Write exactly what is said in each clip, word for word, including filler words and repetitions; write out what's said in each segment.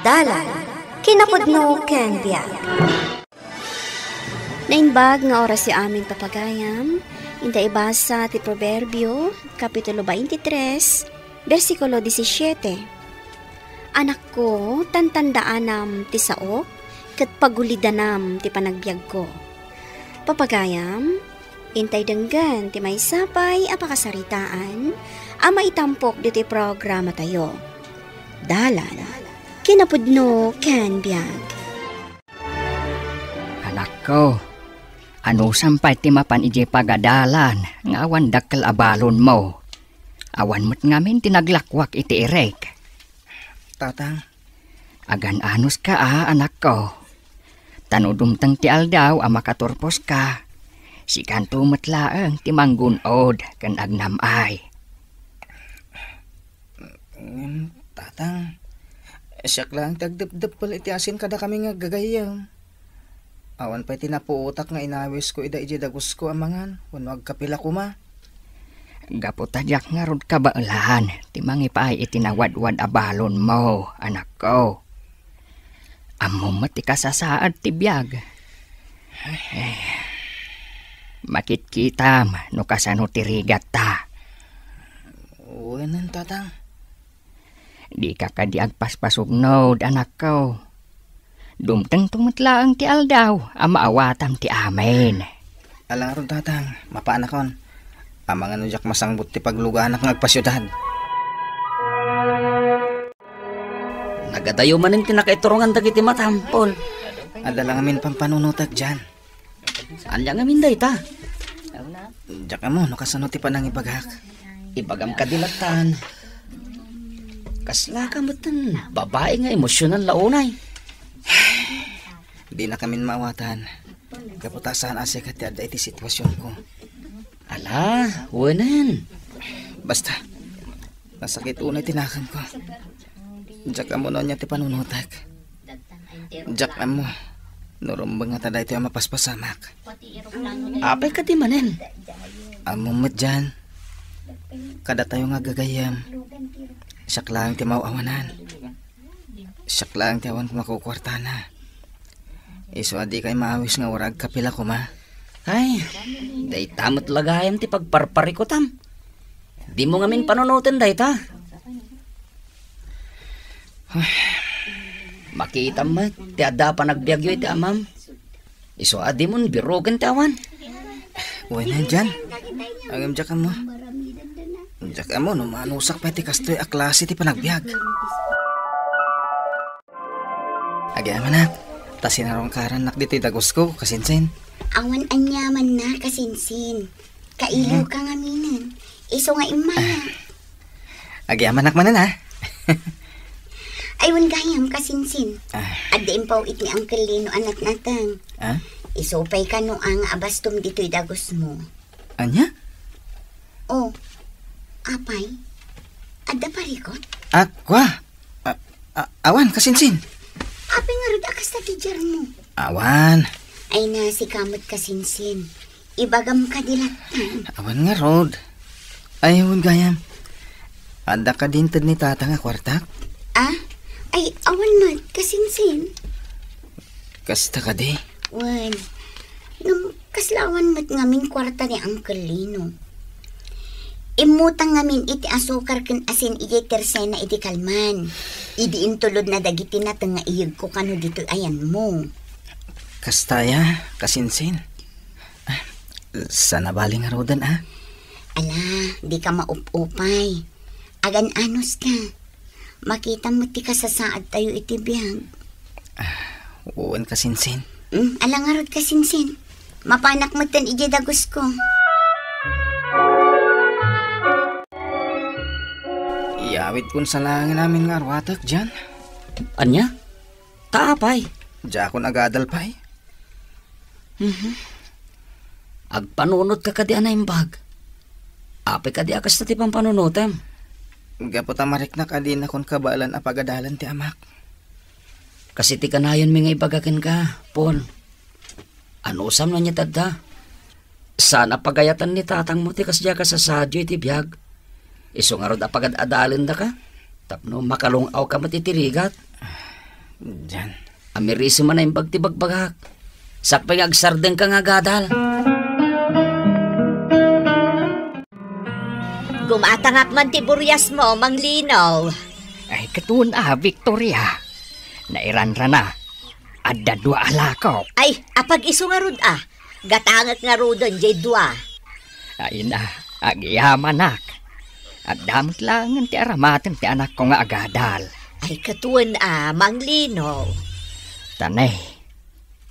Dalan, kinapudno ken biag. Naimbag nga oras ti amin, papagayam. Inta ibasa ti Proverbio, Kapitulo twenty-three, bersikulo disisiete. Anakko, tantandaanam ti saok, ket pagulidanam ti panagbiagko. Papagayam, intay denggen ti maysa pay a pakasaritaan a maitampok ditoy programatayo. Dalan, kinapudno ken biag. Anakko, anusam pay ti mapan idiay pagadalan nga awan dakkel a balonmo? Awan met ngamin ti naglakuak iti irik. Tatang. Agan-anuska a, anakko. Ta no dumteng ti aldaw a makaturposka, sikanto met laeng ti manggun-od ken agnam-ay. Ngem, Tatang, siak laeng ti agdepdeppel iti asin kadakami nga aggagayyem. Awan pay ti napuotak nga inawisko ida idiay dagusko a mangan wenno agkape la koma. Gapu ta diak ngarud kabaelan ti mangipaay iti nawadwad a balonmo, anakko. Ammom met ti kasasaad ti biag. Eh, makitkitam no kasano ti rigatta. Wen, Tatang. Dika kadi agpaspasugnod, anakko. Dumtengto met laeng ti aldaw a maawatam ti amin. Ala ngarud, Tatang, mapaanakon. Amangan no diak masangbut ti pagluganak nga agpasiudad. Nagadayo manen ti nakaiturongan dagiti matam, Paul. Adda la ngamin pampanunotek dian. Ania ngamin dayta? Diak ammo no kasano ti panangibagak. Ibagam kadi lattan. Kasla ka metten babai nga emosyonal la unay. Dinakamin maawatan. Gapu ta saan a siak ti adda iti situasionko. Ala, wenen. Basta, nasakit unay ti nakemko. Diak ammo no ania ti panunotek. Diak ammo no rumbeng ngata daytoy a mapaspasamak. Apay kadi manen? Ammom met dian. Kadatayo nga aggagayyem, siak laeng ti maaw-awanan. Siak laeng ti awan makukuartana. Isu a dikay maawis nga uray agkape la koma. Ay, dayta met la gayam ti pagparparikutam. Dimo ngamin panunoten dayta. Makitam met ti adda a panagbiagyo iti amam. Isu a dimon biroken ti awan. Wen, dian. Ngem diak ammo. Diak ammo no manusak pay ti kastoy a klase ti panagbiag. Agyamanak, ta sinarungkarannak ditoy dagusko, kasinsin. Awan aniamanna, kasinsin. Kailiw ka ngaminen. Isu nga immay. Agyamanak manen, a. Ay, wen gayam, kasinsin. Ah. Adda impaw iti Uncle Lino a natnateng. Ah? Isu pay kano a nga abastom ditoy dagusmo. Ania? O, apay? Adda parikut? Akua. A, a, awan, kasinsin. Apay ngarud a kasta ti diarmo? Awan. Ay, nasika met, kasinsin. Ibagam kadi lattan. Awan ngarud. Ay, wen gayam. Adda kadi inted ni Tatang a kuartak? Ah? Ay, awan met, kasinsin. Kasta kadi? Wen. Ngem, kasla awan met ngamin kuarta ni Uncle Lino. Immutang ngamin iti asukar ken asin idiay Tersena idi kalman. Idi intulodna dagiti nateng nga iyegko kano ditoy ayanmo. Kasta aya, kasinsin. Ah, saan a bali ngaruden, a? Ala, dika maup-upay. Agan-anuska. Makitam met ti kasasaadtayo iti biag. Ah, wen, kasinsin. Hmm, ala ngarud, kasinsin. Mapanak metten idiay dagusko. Iyawidkon sa laeng amin nga arwatek dian. Ania? Ta apay? Diakon agadal pay. Mhm. Agpanunotka kadi a naimbag? Apay kadi a kasta ti pampanunotem? Gapu ta mariknak a dinakon kabaelan a pagadalan ti amak. Kas iti kanayonmi nga ibaga kenka, Paul. Anusam no ania ti adda? Saan a pagayatan ni tatangmo ti kasdiay a kasasaadyo iti biag. Isu ngarud a pagad-adalendaka tapno makalung-awka met iti rigat. Jan. Amirisem a naimbag ti bagbagak. Sakbay nga agsardengka nga agadal. Gumatangak man ti buriasmo, Mang Lino. Ay, katuon a, Victoria. Nairanrana. Adda dua a lakok. Ay, apag-isu ngarud a. Gatangek ngaruden jay dua. Ay na, agyamanak. Adda met laengen ti aramaten ti anakko nga agadal. Ay, katuon a, Mang Lino. Tanay,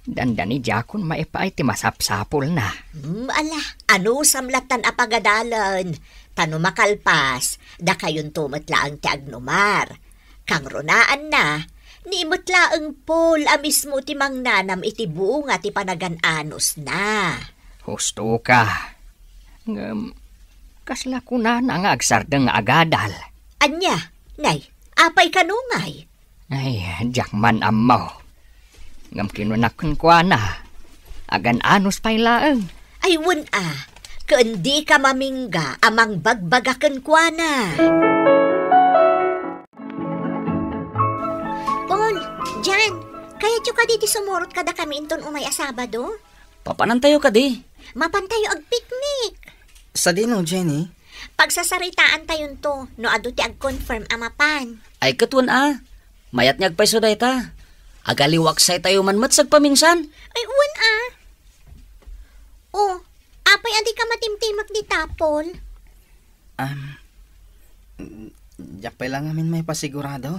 dandani diakon maipaay ti masapsapulna. Hmm, ala, anusam lattan a pagadalen. Ta no makalpas, dakayonto met laeng ti agnumar. Kangrunaanna, ni met laeng Paul a mismo ti mangnanam iti bunga ti panagan-anosna. Husto ka. Ngem, kasla kunana nga agsardeng nga agadal? Ania? Nay, apay kano ngay? Ay, diak man ammo. Ngem kinunak kenkuana, agan-anos pay laeng. Ay, wen a, ken dika mamingga a mangbagbaga kenkuana. Paul, Jan, kayatyo kadi ti sumurot kadakami inton umay a Sabado? Papanantayo kadi? Mapantayo agpiknik. Sadino, Jenny? Pagsasaritaantayonto no adu ti ag-confirm a mapan. Ay, ket wen a. Mayat nga agpayso dayta. Agaliwaksaytayo man met sagpaminsan. Ay, wen a. Oh, apay a dika matimtimek dita, Paul? Am, diak pay la ngamin maipasigurado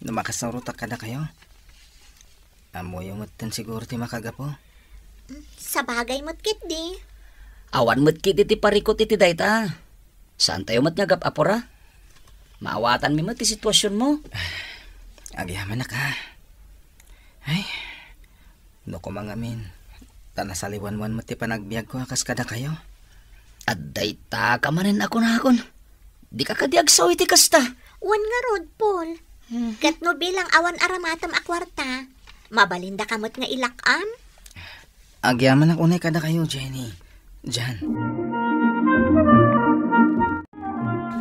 no makasurotak kadakayo. Ammoyo metten siguro ti makagapu. Sabagay met ketdi. Awan met ketdi ti parikut iti dayta. Saantayo met nga agap-apura. Maawatanmi met ti situasionmo. Agyamanak a. Ay, no koma ngamin, ta nasaliwanwan met ti panagbiagko a kas kadakayo. Adda ita ka manen a kunakon. Dika kadi agsao iti kasta? Wen ngarud, Paul. Mhm. Ket no bilang awan aramatem a kuarta, mabalindaka met nga ilak-am? Agyamanak unay kadakayo, Jenny. Jan.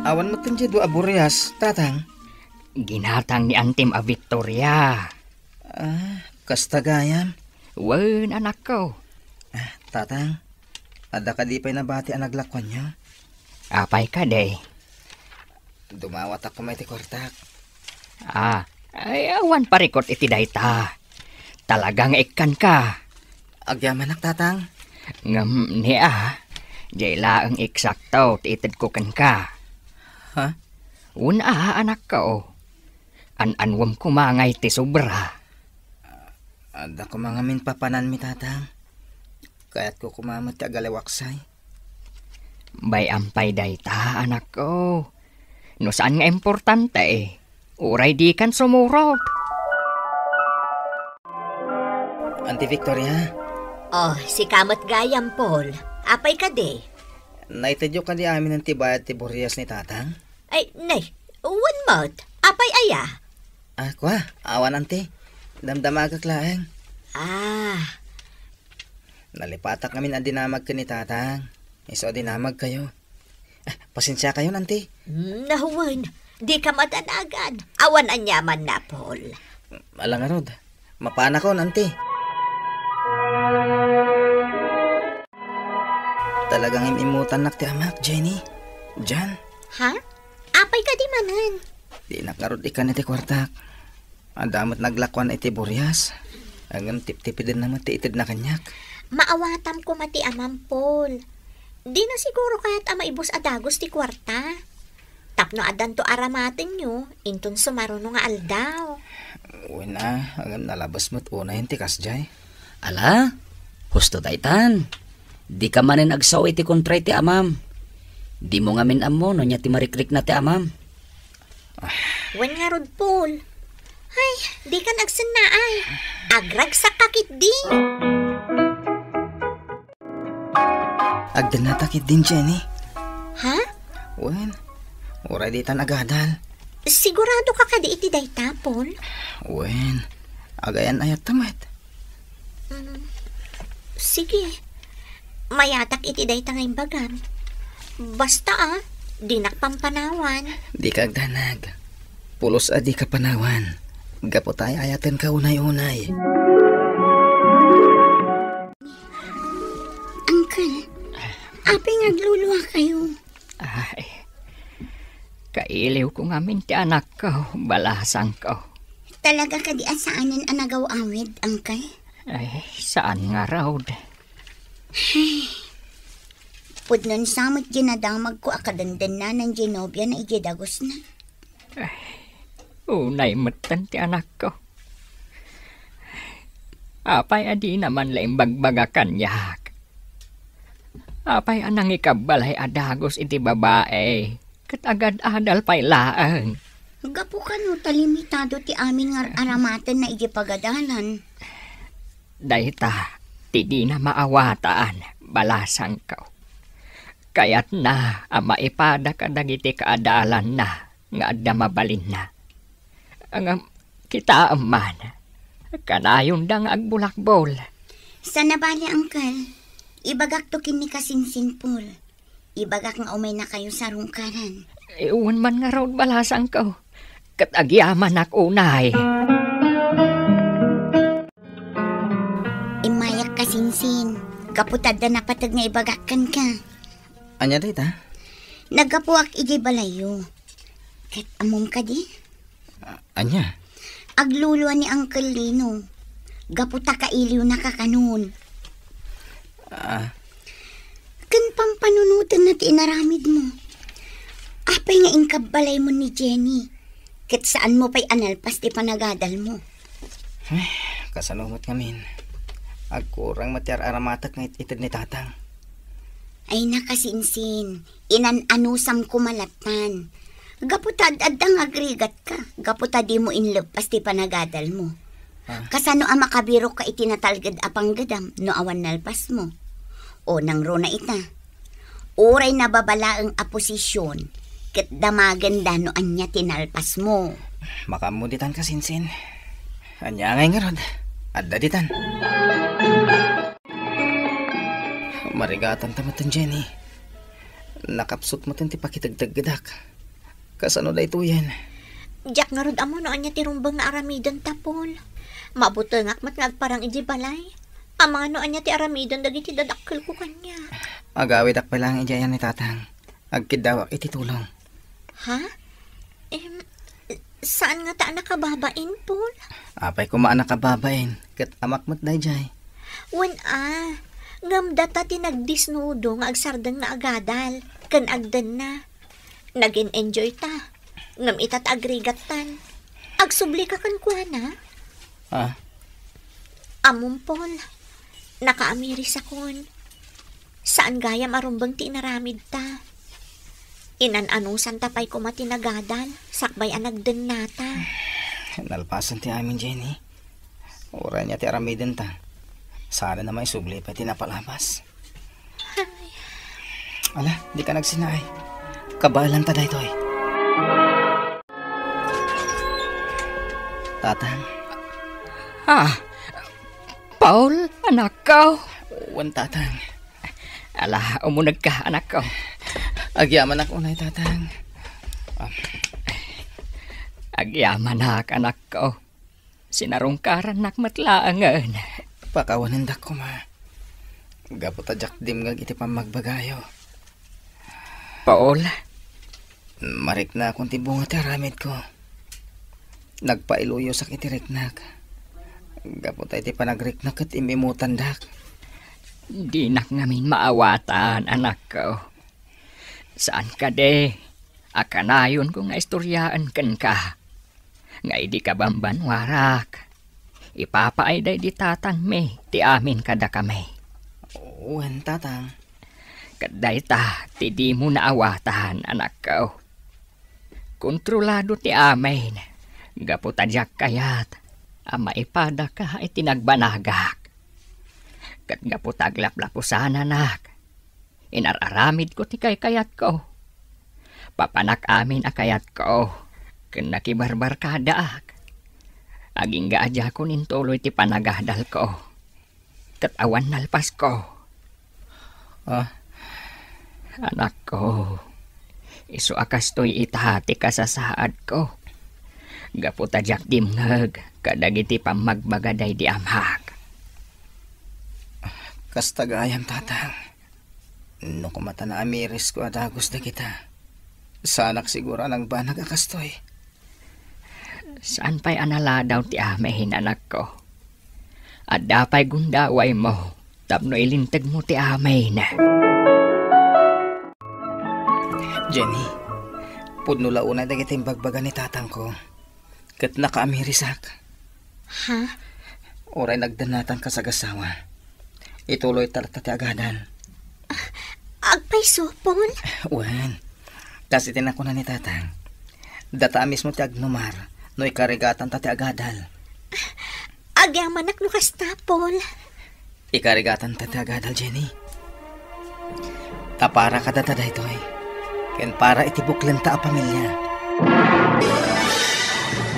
Awan met ti dua a burias, tatang. Ginatang ni antim a Victoria. Ah, kasta gayam? Wen, anakko. Ah, tatang, adda kadi pay nabati a naglakuanyo? Apay kadi? Dumawatak koma iti kuartak. Ah, ay, awan parikut iti dayta. Talaga nga ikkanka. Agyamanak, tatang. Ngem ni a, diay laeng eksakto ti itedko kenka. Ha? Wen a, anakko. An-anwem koma ngay ti sobra. Adda koma ngamin papananmi, tatang. Kayatko koma met ti agaliwaksay. Bay-am pay dayta, anakko. No saan nga importante, uray dikan sumurot. Auntie Victoria? Oh, sika met gayam, Paul. Apay kadi? Naitedyo kadi aminen ti bayad ti burias ni tatang? Ay, nay, wen met. Apay aya? Ah, kua, awan, auntie. Damdamagak laeng. Ah. Nalipatak ngamin a dinamag ken ni tatang. Isu a dinamagkayo. Ah, pasensiakayon, auntie. Hmm, nahuwen. Dika madanagan. Awan aniamanna, Paul. Ala ngarud. Mapanakon, auntie. Talagang im-immutannak ti amak, Jenny. Jan. Ha? Apay kadi manen? Dinak ngarud ikkan iti kuartak. Adda met naglakuan iti burias. Ngem tiptipidenna met ti itedna kaniak. Maawatam koma ti amam, Paul. Dina siguro kayat a maibus a dagus ti kuarta. Tapno addanto aramatenyo, inton sumaruno nga aldaw. Wen a, ngem nalabes met unayen ti kasdiay. Ala, husto daytan. Dika manen agsao iti kontra iti amam. Dimo ngamin ammo no ania ti marikrikna ti amam. Wen ngarud, Paul. Ay, dikan agsennaay. Agragsakka ketdi. Agdennata ketdin, Jenny. Ha? Wen, uray ditan agadal. Siguradoka kadi iti dayta, Paul? Wen, agayan-ayatta met. Mm, sige. Mayatak iti dayta nga imbagam. Basta, ah, dinak pampanawan. Dika agdanag. Pulos a dika panawan. Gapu ta ay-ayatenka unay-unay. Uncle, apay nga agluluakayo? Ay, kailiwko ngamin ti anakko, balasangko. Talaga kadi a saanen a nagaw-awid, Uncle? Ay, saan ngarud. Pudnon sa met di nadamagko a kadendennanan di nobiana idiay dagusna. Ay, unay metten ti anakko. Apay a dina man la imbagbaga kaniak? Apay a nangikabbalay a dagus iti babai ket agad-adal pay laeng? Gapu kano ta limitado ti amin nga ar-aramatenna idiay pagadalan. Dayta ti dina maawatan, balasangko. Kayatna a maipada kadagiti kaadalanna nga adda mabalinna. Ngem kitaem man, kanayonda nga agbulakbol. Saan a bale, Uncle. Ibagakto ken ni Kasinsin, Paul. Ibagak nga umaynakayo sarungkaran. Eh, wen man ngarud, balasangko. Ket agyamanak unay. Immayak, Kasinsin, gapu ta adda napateg nga ibagak kenka. Ania dayta? Naggapuak idiay balayyo. Ket ammom kadi? A-, ania? Aglulua ni Uncle Lino. Gapu ta kailiwnaka kanon. Ah. Ken pampanunotenna ti inaramidmo. Apay nga inkabbalaymo ni Jenny? Ket saanmo pay a nalpas ti panagadalmo. Ay, kasano met ngamin? Agkurang met ti ar-aramatek nga it-ited ni Tatang. Ay, Kasinsin, inan-anusam koma lattan. Gapu ta ad-adda nga agrigatka, gapu ta dimo inleppas ti panagadalmo. Ah. Kasano a makabirokka iti natalged a panggedam no awan nalpasmo? O nangruna ita, uray nababa laeng a posisyon, ket damagenda no ania ti nalpasmo. Makaammo ditan, Kasinsin. Ania ngay ngarud? Adda ditan. Marigatanta metten, Jenny. Nakapsut metten ti pakitegteggedak. Kasano daytoyen? Diak ngarud ammo no ania ti rumbeng nga aramidenta, Paul. Mabutengak met nga agparang idiay balay. Amangan no ania ti aramiden dagiti dadakkelko kaniak. Agawidak pay laeng idiay ayan ni Tatang. Agkiddawak iti tulong. Ha? Em, saan ngata a nakababain, Paul? Apay koma a nakababain, ket amak met daydiay. Wen a, ngem data ti nagdisnudo nga agsardeng nga agadal, ken agdenna. Nagin-enjoy ta, ngem ita ta agrigattan. Agsublika kenkuana? Ah. Ammom, Paul, nakaamirisakon. Saan gayam a rumbeng ti inaramidta. Inan-anusanta pay koma ti nagadal, sakbay a nagdennata. Nalpasen ti amin, Jenny. Uray ania ti aramidenta. Saan a maisubli pay ti napalabas. Ay. Ala, dika nagsinaay. Kabaelanta daytoy. Tatang. Ah, Paul, anakko. Wen, Tatang. Ala, umunegka, anakko. Agyamanak unay, Tatang. Ah. Agyamanak, anakko. Sinarungkarannak met laengen. Pakawanendak koma. Gapu ta diak dimngeg iti pammagbagayo. Paul? Mariknakon ti bunga ti aramidko. Nagpailuyosak iti riknak. Gapu ta iti panagriknak ket im-imutandak. Dinak ngamin maawatan, anakko. Saan kadi a kanayonko nga istoriaen kenka nga idi kabambanuarak, ipapaay daydi tatangmi ti amin kadakami. Wen, Tatang. Ket dayta ti dimo naawatan, anakko. Kontrolado ti amin, gapu ta diak kayat a maipadaka iti nagbanagak. Ket gapu ta aglaplapusananak, inar-aramidko ti kaykayatko. Papanak amin a kayatko, ken nakibarbarkadaak. Agingga a diakon intuloy ti panagadalko. Ket awan nalpasko. Ah? Anakko, isu a kastoy ita ti kasasaadko. Gapu ta diak dimngeg kadagiti pammagbaga daydi amak. Kasta gayam, Tatang. No koma ta naamirisko a dagus dagita, saanak siguro a nangbanag a kastoy. Saan pay a naladaw ti amin, anakko. Adda pay gundawaymo tapno ilintegmo ti amin. Jenny, pudno la unay dagiti imbagbaga ni tatangko ket nakaamirisak. Ha? Uray nagdannatanka sagasawa, ituloyta latta ti agadal. Agpayso, Paul? Wen, kas iti nakuna ni Tatang, data a mismo ti agnumar no ikarigatanta ti agadal. Agyamanak no kasta, Paul. Ikarigatanta ti agadal, Jenny. Ta para kadata daytoy, ken para iti buklenta a pamilia.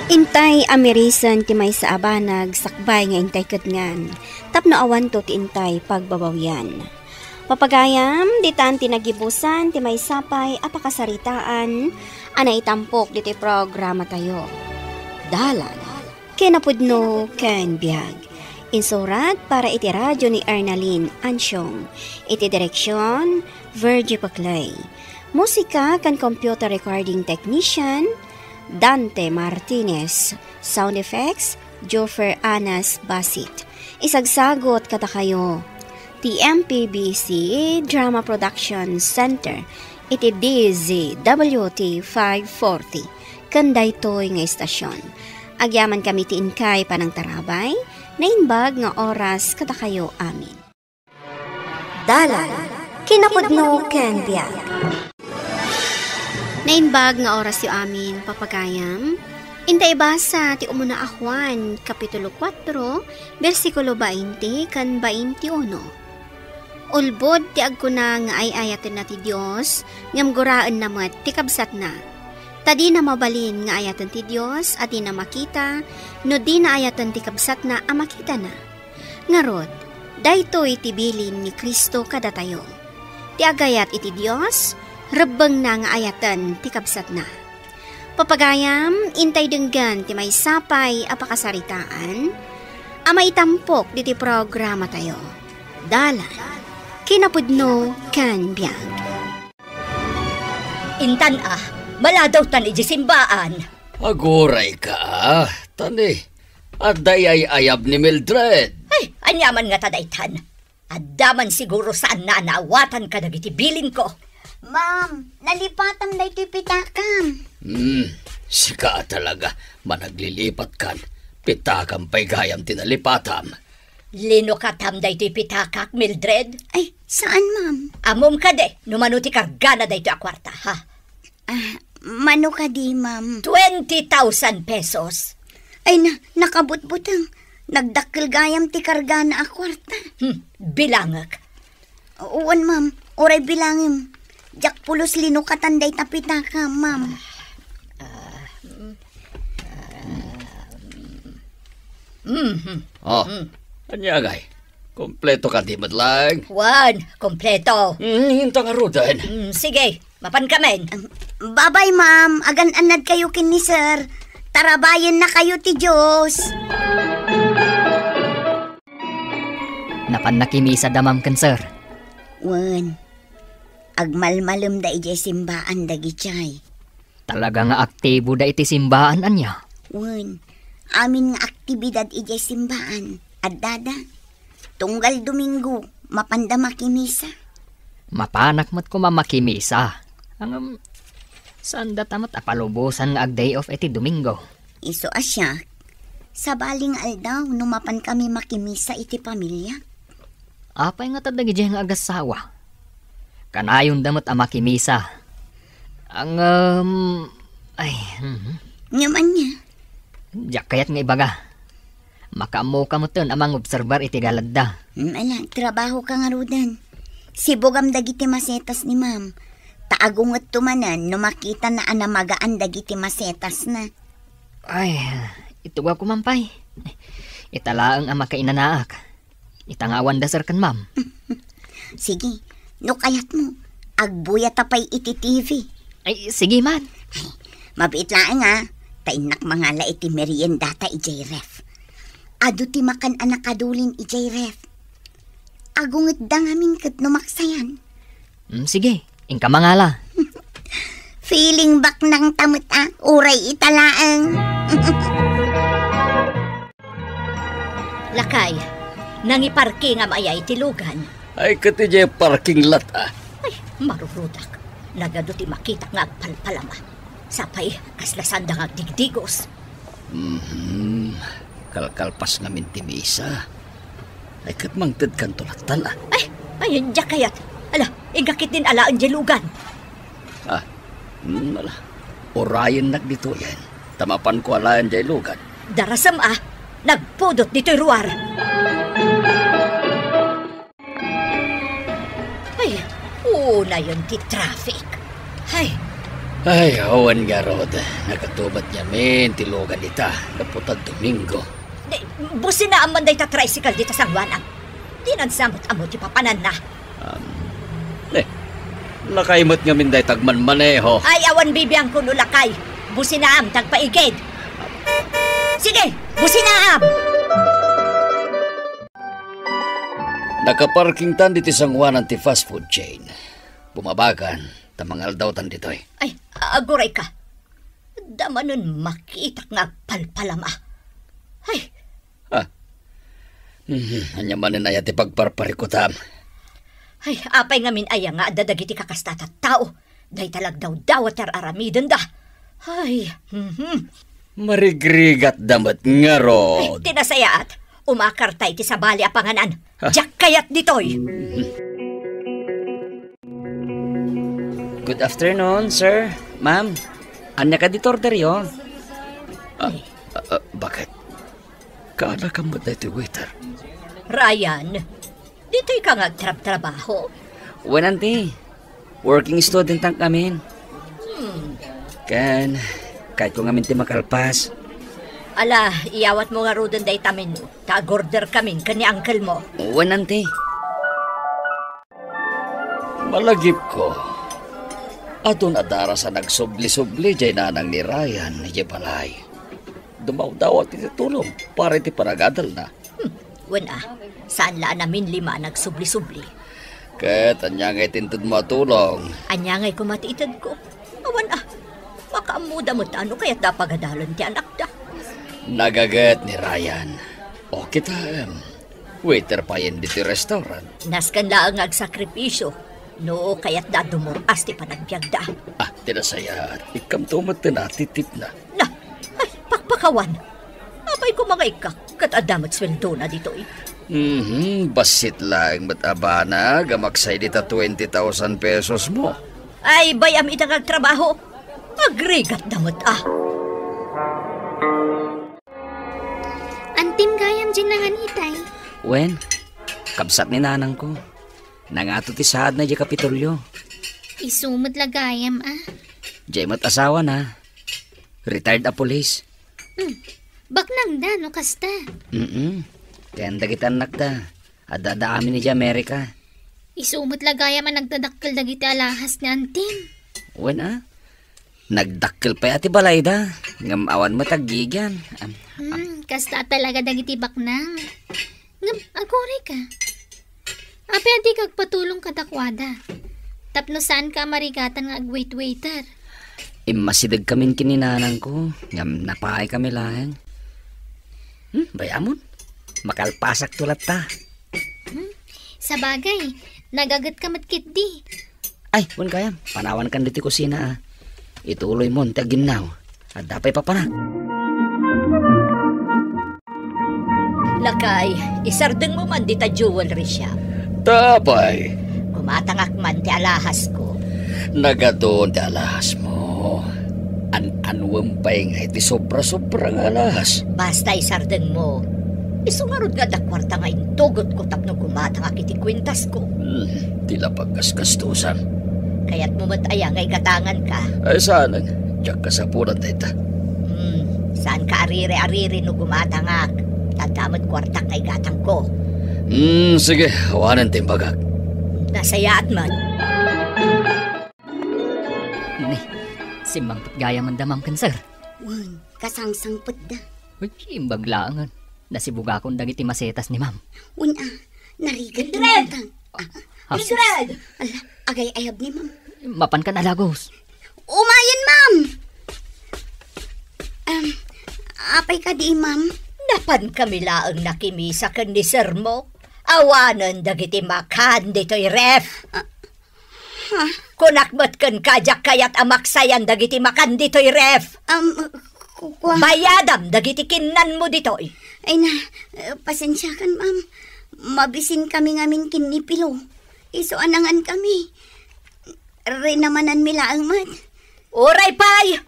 Intay amirisen ti maysa a banag sakbay nga intay kedngan, tapno awanto ti intay pagbabawian. Papagayam, ditan ti nagibusan ti maysa pay a pakasaritaan a naitampok ditoy programatayo. Dalan, kinapudno ken biag. Insurat para iti radio ni Ernalyn Ansiong. Iti direksion, Virgie Paclay. Musika ken computer recording technician, Dante Martinez. Sound effects, Joffer Anas Basit. Isagsagot kadakayo ti M P B C Drama Production Center iti D Z W T five forty ken daytoy nga istasyon. Agyaman kami ti inkay panangtarabay, naimbag nga oras kadakayo amin. Dalan, kinapudno ken biag. Naimbag nga orasyo amin, papagayam. Inta ibasa ti umuna a Juan, Kapitulo kuatro, bersikulo bainte ken bainte uno. Ulbod ti agkuna nga ay-ayatenna ti Dios, ngem guraenna met ti kabsatna. Ta dina mabalin nga ayaten ti Dios a dina makita no dina ayaten ti kabsatna a makitana. Ngarud, daytoy ti bilin ni Cristo kadatayo. Ti agayat iti Dios, rebbengna nga ayaten ti kabsatna. Papagayam, intay denggen ti maysa pay a pakasaritaan a maitampok diti programatayo. Dalan, kinapudno ken biag. Intan a, maladawtan iti simbaan. Agurayka a, tani, adda iyay-ayab ni Mildred. Ay, aniaman ngata daytan? Adda man siguro saanna a naawatan kadagiti bilinko. Ma'am, nalipatam daytoy pitakam. Hmm, sika a talaga, managlilipatkan. Pitakam pay gayam ti nalipatam. Linukatam daytoy pitakak, Mildred? Ay, saan, ma'am? Ammom kadi no mano ti kargana daytoy a kuarta, ha? Ah, mano kadi, ma'am? Twenty thousand pesos. Ay na, nakabutbuteng. Nagdakkel gayam ti kargana a kuarta. Hmm, bilangek. Wen, ma'am. Uray bilangem. Diak pulos linukatan dayta pitaka, ma'am. Mhm. Oh, ania ngay? Kompleto kadi met laeng? Wen, kompleto. Mm, inta ngaruden. Mm, sige, mapankamin. Babay, ma'am. Agan-annad kayo ken ni sir. Tarabayen na kayo ti Diyos. Napan nakimisa da, ma'am, ken sir? Wen, agmalmalem da idiay simbaan dagiti ay. Talaga nga aktibo da iti simbaan, ania? Wen, amin nga aktibidad idiay simbaan, addada. Tunggal Domingo, mapanda makimisa. Mapanak met koma makimisa. Ngem, saan data met a palubosan nga ag-day off iti Domingo? Isu a siak, sabali nga aldaw no mapan kami makimisa iti pamilya. Apay ngata dagiti nga agassawa? Kanayonda met a makimisa. Ngem, ay, mhm. Ngem ania? Diak kayat nga ibaga. Makaammoka metten a mangobserbar iti galadda. Hmm, ala, trabahoka ngaruden. Sibugam dagiti masetas ni ma'am. Ta agungetto manen no makitana a namagaan dagiti masetasna. Ay, itugawko man pay. Ita laeng a makainanaak. Ita nga awan da sir ken ma'am. Sige, no kayatmo, agbuyata pay iti T V. Ay, sige man. Ay, mabiit laeng, a. Ta innak mangala iti meriendata idiay ref. Adu ti makan a nakadulin idiay ref. Agungetda ngamin ket no maksayan. Mm, sige, inka mangala. Feeling baknang ta met a, uray ita laeng. Lakay, nangiparkingam aya iti lugan? Ay, ket idiay parking lot, a. Ay, marurudak. Nagadu ti makitak nga agpalpalama. Sapay, kasla saanda nga agdigdigos. Mhm. Kalkalpas ngamin ti misa. Ay, ket mangtedkanto latta la. Ay, ay, diak kayat. Ala, inka ketdin alaen diay lugan. Ah, mm, ala. Urayennak ditoyen. Ta mapanko alaen diay lugan. Darasem a, nagpudot ditoy ruar. Ay, unayon ti traffic. Ay. Ay, awan ngarud. Nagatumet ngamin ti lugan ita. Gapu ta Domingo. Di, businaam man dayta tricycle dita sangoanam. Dinan sa met ammo ti papananna. Um, eh, lakay met ngamin dayta agmanmaneho. Ay, awan bibiangko no lakay. Businaam, tagpaigid. Sige, businaam! Nakaparkingtan ditoy sangoanan ti fast food chain. Bumabakan, ta mangaldawtan ditoy. Ay, agurayka. Adda manen makitak nga agpalpalama. Ay. Ah. Mhm, ania manen aya ti pagparparikutam? Ay, apay ngamin aya nga adda dagiti kakasta a tattao? Dayta la agdawdawat ti ar-aramidenda. Ay, mhm. Marigrigatda met ngarud. Ay, ti nasayaat. Umakarta iti sabali a panganan. Ha? Diak kayat ditoy. Good afternoon, sir. Ma'am, ania kadi ti orderyo? Ah, ah, ah, bakit? Kaanakam met daytoy waiter? Ryan, ditoy ka nga agtrabtrabaho? Wen, auntie. Working student-ak ngamin. Hmm. Ken, kayatko ngamin ti makalpas. Ala, iyawatmo ngaruden dayta menu, ta ag-orderkamin ken ni uncle-mo. Wen, auntie. Malagipko, adun a daras a nagsubli-subli diay nanang ni Ryan idiay balay. Dumawdawat iti tulong para iti panagadalna. Hmm, wen a, saan la a naminlima a nagsubli-subli. Ket ania ngay ti intedmo a tulong? Ania ngay koma ti itedko? Awan a, makaammoda met a no kayatda a pagadalen ti anakda. Nagaget ni Ryan. O kita, em, waiter payen ditoy restaurant. Nasken laeng nga agsakripisio no kayatda a dumur-as ti panagbiagda. Ah, ti nasayaat, ikkamto met ti natitipna. Na, ay, pakpakawan. Apay koma nga ikkak, ket adda met sueldona ditoy. Mhm, bassit laeng met a banag a maksay dita twenty thousand pesos mo. Ay, bay-am ita nga agtrabaho. Agrigatda met a. Antim gayam diay nangan itay? Wen, kabsat ni nanangko. Nangato ti saadna idiay Kapitolyo. Isu met la gayam a. Diay met asawana. Retired a pulis. Hmm. Baknangda no kasta. Mm-mm. Ken dagiti annakda, adda-adda amin idiay Amerika. Isu met la gayam a nagdadakkel dagiti alahas ni antim. Wen a, nagdakkel pay a ti balayda, ngem awan met aggigian. Am, am. Hmm, kasta talaga dagiti baknang. Ngem, agurayka. Apay a dika agpatulong kadakuada? Tapno saanka a marigatan nga agwait-waiter. Immasidegkamin ken ni nanangko, ngem napaay kami laeng. Hmm, bay-amon. Makalpasakto latta. Hmm, sabagay, nagagetka met ketdi. Ay, wen gayam, panawankan ditoy kusina a. Ituloymon ti aginnaw. Adda pay papanak. Lakay, isardengmo man dita jewelry shop. Ta apay? Gumatangak man ti alahasko. Nagadun ti alahasmo. An-anuem pay nga iti sobra-sobra nga alahas? Basta isardengmo. Isu ngarud nga adda kuarta nga intugotko tapno gumatangak iti kuentasko. Hmm, ti la paggasgastusan. Kayatmo met aya nga igatanganka? Ay, saan. Diak kasapulan dayta. Hmm, saanka ariri-ariri no gumatangak. Ta adda met kuartak nga igatangko. Hmm, sige, awanen ti imbagak. Nasayaat met. Ni, simmangpet gayam a damam ken sir. Wen, kasangsangpetda. Uy, imbag laengen. Nasibugakon dagiti masetas ni Ma'am. Wen a, narigat ti Mildred! Ma'am. Ah, Mildred! Ala, agay-ayab ni Ma'am. Mapankan a lagos. Umayen, Ma'am! Em, apay kadi, Ma'am? Napankami laeng nakimisa ken ni Sir mo. Awanen dagiti makan ditoy ref. Ah, Ha? Kunak met kenka, diak kayat a maksayan dagiti makan ditoy ref. Um, ku-, kua- Bayadam dagiti kinnanmo ditoy. Ay na, eh, pasensiakan, ma'am. Mabisin kami ngamin ken ni Pilo. Isu a nangankami. Rinamananmi laeng met. Uray pay!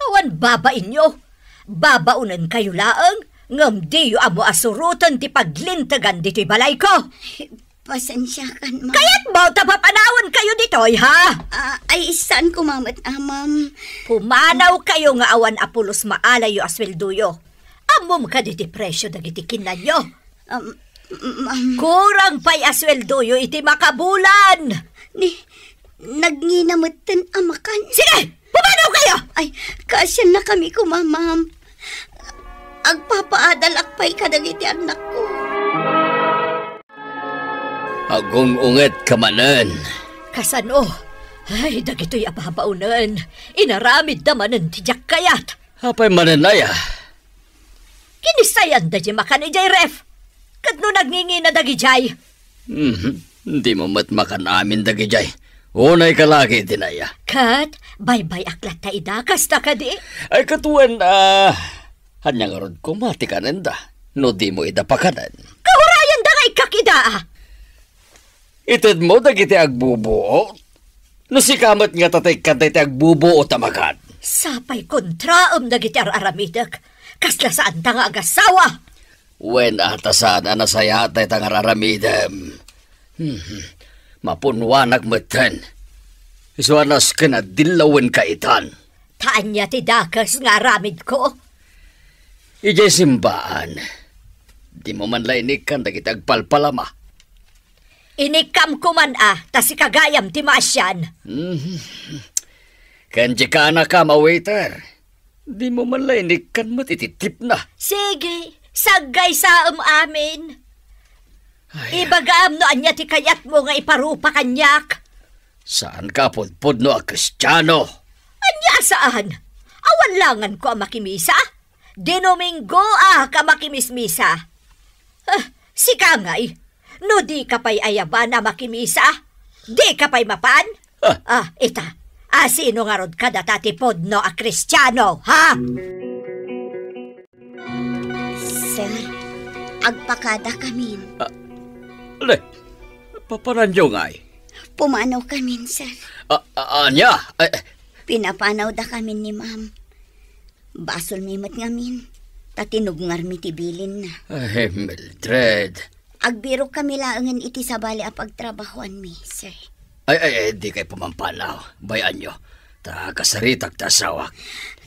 Awan babainyo. Babaonenkayo laeng, ngem diyo ammo a suroten ti paglintegan ditoy balayko. Pasensiakan, ma'am. Kayatmo ta papanawenkayo ditoy, ha? Ah, ay, saan ko mamet, ah, ma'am. Pumanawkayo nga awan a pulos maalayyo a sueldoyo. Ammom kadi ti presio dagiti kinnanyo? Um, ma'am. Kurang pay a sueldoyo iti makabulan. Ni, nagngina metten a makan. Sige! Pumanawkayo! Ay, kaasiannakami koma, ma'am. Agpapaadalak pay kadagiti annakko. Agung-ungetka manen. Kasano? Ay, dagitoy a babaonen. Inaramidda manen ti diak kayat. Apay manen aya? Kinissayan daydi makan idiay ref. Ket no nagngingina dagidiay? Mhm. Dimo met makan amin dagidiay. Unayka la ket iti naya. Ket baybay-ak latta ida, kasta kadi? Ay, ket wen, ah, ania ngarud koma ti kanenda no dimo ida pakanen? Kahurayanda nga ikkak ida, ah. Itedmo dagiti agbubuot? No sika met nga tatikkan daytoy agbubuot a makan. Sapay kontraem dagiti ar-aramidek. Kasla saanta nga agasawa. Wen, a ta saan a nasayaat dayta nga ar-aramidem. Hmm. Mapunnoanak metten. Isu a nasken a dillawenka itan. Ta ania ti dakes nga aramidko? Idiay simbaan, dimo man la inikkan dagiti agpalpalama. Inikkam koman a, ta sika gayam ti maasian. Mhm. Ken dika a nakam a waiter, dimo man la inikkan met iti tipna. Sige, saggaysaem amin. Ay. Ibagam no ania ti kayatmo nga iparupa kaniak. Saanka a pudpudno a Kristiano. Ania a saan? Awan langanko a makimisa? Dinuminggoak a makimismisa. Ah, sika ngay, no dika pay ayaban a makimisa, dika pay mapan? Ah. Ah, ita, asino ngarud kadata ti pudno a Kristiano, ha? Sir, agpakadakamin. Ah, le, papananyo ngay? Pumanawkamin, sir. Ah, ah, ania? Eh, eh. Pinapanawdakamin ni ma'am. Basolmi met ngamin, ta tinubngarmi ti bilinna. Ay, Mildred. Agbirokkami laengen iti sabali a pagtrabahoanmi, sir. Ay, ay, ay, dikay pumampanaw. Bay-anyo, ta kasaritak ti asawak.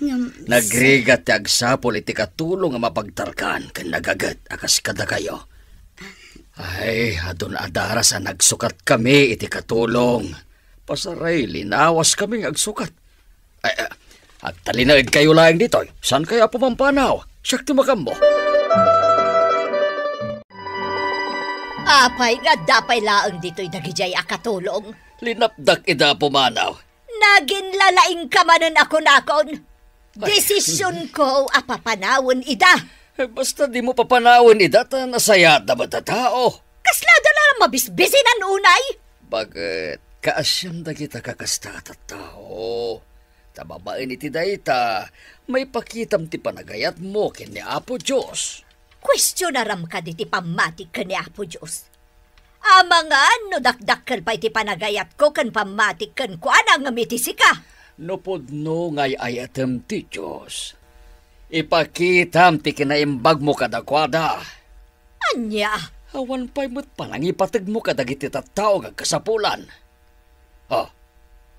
Ngem, nagrigat ti agsapul iti katulong a mapagtarkaan ken nagaget a kas kadakayo. Ay, adun a daras a nagsukatkami iti katulong. Pasaray, linawaskami nga agsukat. Ay, ah, agtalinaedkayo laeng ditoy. Saankayo a pumampanaw? Siak ti makammo. Apay nga adda pay laeng ditoy dagidiay a katulong? Linapdak ida a pumanaw. Naginlalaingka manen a kunakon. Ay. Desisionko a papanawen ida. Eh, basta dimo papanawen ida, ta nasayaatda met a tao. Kaslada la mabisbisinan unay? Baket kaasiam dagita kakasta a tattao. Ta babaen iti dayta, maipakitam ti panagayatmo ken ni Apo Dios. Kuestionaram kadi ti pammatik ken ni Apo Dios? Amangan no dakdakkel pay ti panagayatko ken pammatik kenkuana ngem iti sika. No pudno nga ay-ayatem ti Dios, ipakitam ti kinaimbagmo kadakuada. Ania? Awan pay met panangipategmo kadagiti tattao nga agkasapulan. Oh,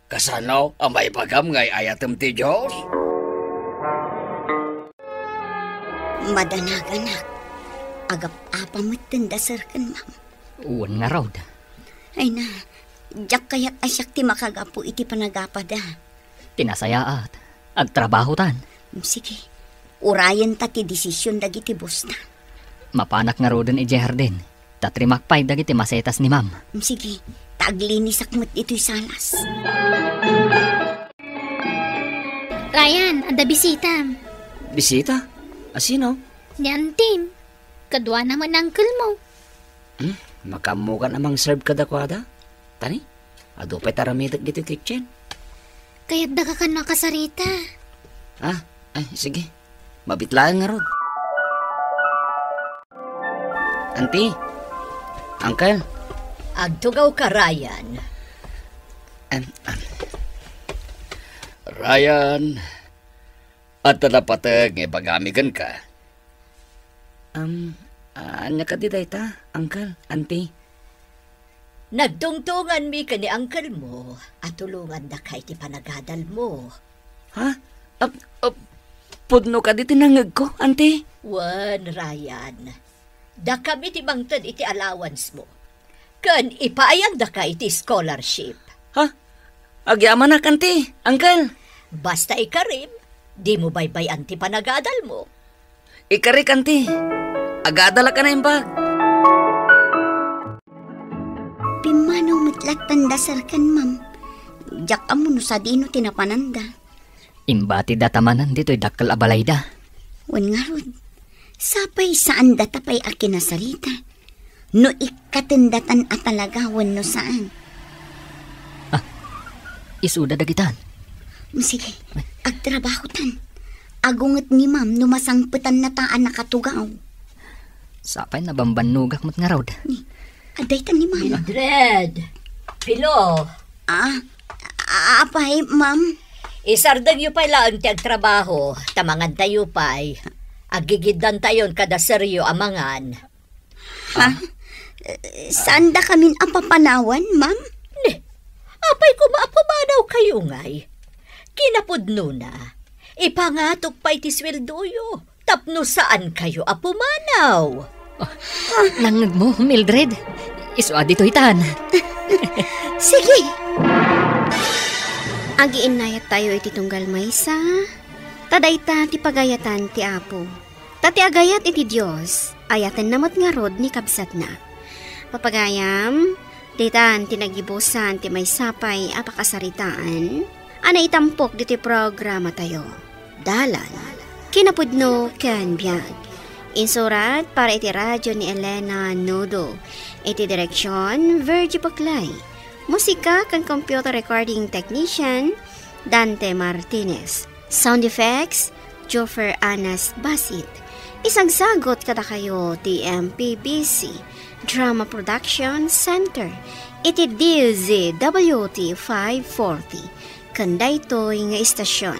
kasano a maibagam nga ay-ayatem ti Dios? Madanaganak, agap-apa metten da sir ken ma'am. Wen ngarud. Ay na, diak kayat a siak ti makagapu iti panagapada. Ti nasayaat, agtrabahotan. Sige, Urayenta ti desisyon dagiti boss ta. Mapanak ngaruden idiay hardin. Ta trimak pay dagiti masetas ni Ma'am. Sige, ta aglinisak met ditoy salas. Ryan, adda bisitam. Bisita? A sino? Ni antim. Kaduana met ni uncle mo. Hmm, makaammokan a mangserve kadakuada? Tani, adu pay ti aramidek ditoy kitchen. Kayatda ka kano a kasarita. Ah, ay, sige. Mabit laeng ngarud. Auntie, Uncle. Agtugawka, Ryan. Em, em. Ryan, adda napateg nga ibagami kenka. Am, ania kadi dayta, Uncle, Auntie? Nagtungtunganmi ken ni uncle mo a tulongandaka iti panagadalmo. Ha? Ap-, ap-, pudno kadi ti nangngegko, Auntie? Wen, Ryan. Dakami ti mangted iti allowance mo. Ken ipaayandaka iti scholarship. Ha? Agyamanak, Auntie, Uncle. Basta ikarim, dimo baybay-an ti panagadalmo. Ikarik, Auntie. Agadalak a naimbag. Pimmanaw met latta da sir ken ma'am. Diak ammo no sadino ti napananda. Imbatidata manen ditoy dakkel a balayda. Wen ngarud, sapay saandata pay a kinasarita. No ikkatendatan a talaga wenno saan. Ah, isuda dagitan. Sige, agtrabahotan. Agunget ni ma'am no masangpetannata a nakatugaw. Sapay nabambannogak met ngarud. Ni, adda itan ni ma'am. Mildred! Pilo! Ah, a-, apay, ma'am? Isardengyo pay laeng ti agtrabaho, ta mangantayo pay. Aggigiddantayon kada seryo a mangan. Ha? Ah. Eh, saandakamin a papanawan, ma'am? Ne, apay koma a pumanawkayo ngay? Kinapudnona, ipangatok pay ti sueldoyo tapno saankayo a pumanaw. Ah, nangngegmo, Mildred? Isu a ditoy tan. Sige. Agiinnayattayo iti tunggal maysa, ta dayta ti pagayatan ti Apo. Ta ti agayat iti Dios, ayatenna met ngarud ni kabsatna. Papagayam, ditan ti nagibusan ti maysa pay a pakasaritaan a naitampok ditoy programatayo. Dalan, kinapudno ken biag. Insurat para iti radio ni Elena Nudo. Iti direksyon, Virgie Buclay. Musika ken computer recording technician, Dante Martinez. Sound effects, Joffer Anas Basit. Isagsagut kadakayo ti M P B C Drama Production Center iti D Z W T five forty. Ken daytoy nga istasyon,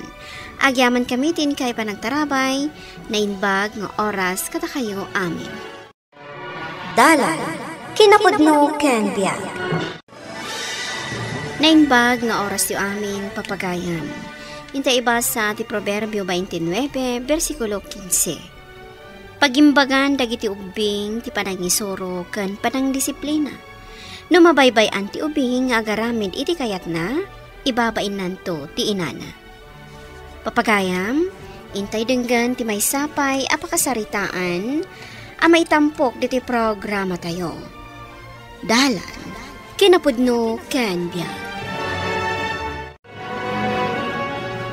agyamankami ti inkay panagtarabay, naimbag nga oras kadakayo amin. Dalan, kinapudno ken biag. Naimbag nga orasyo amin, papagayam. Inta ibasa ti Proverbio twenty-nine, bersikulo quince. Pagimbagan dagiti ubbing ti panangisuro ken panangdisiplina. No mabaybay-an ti ubing nga agaramid iti kayatna, ibabainnanto ti inana. Papagayam, intay denggen ti maysa pay a pakasaritaan a maitampok ditoy programatayo. Dalan, kinapudno ken biag.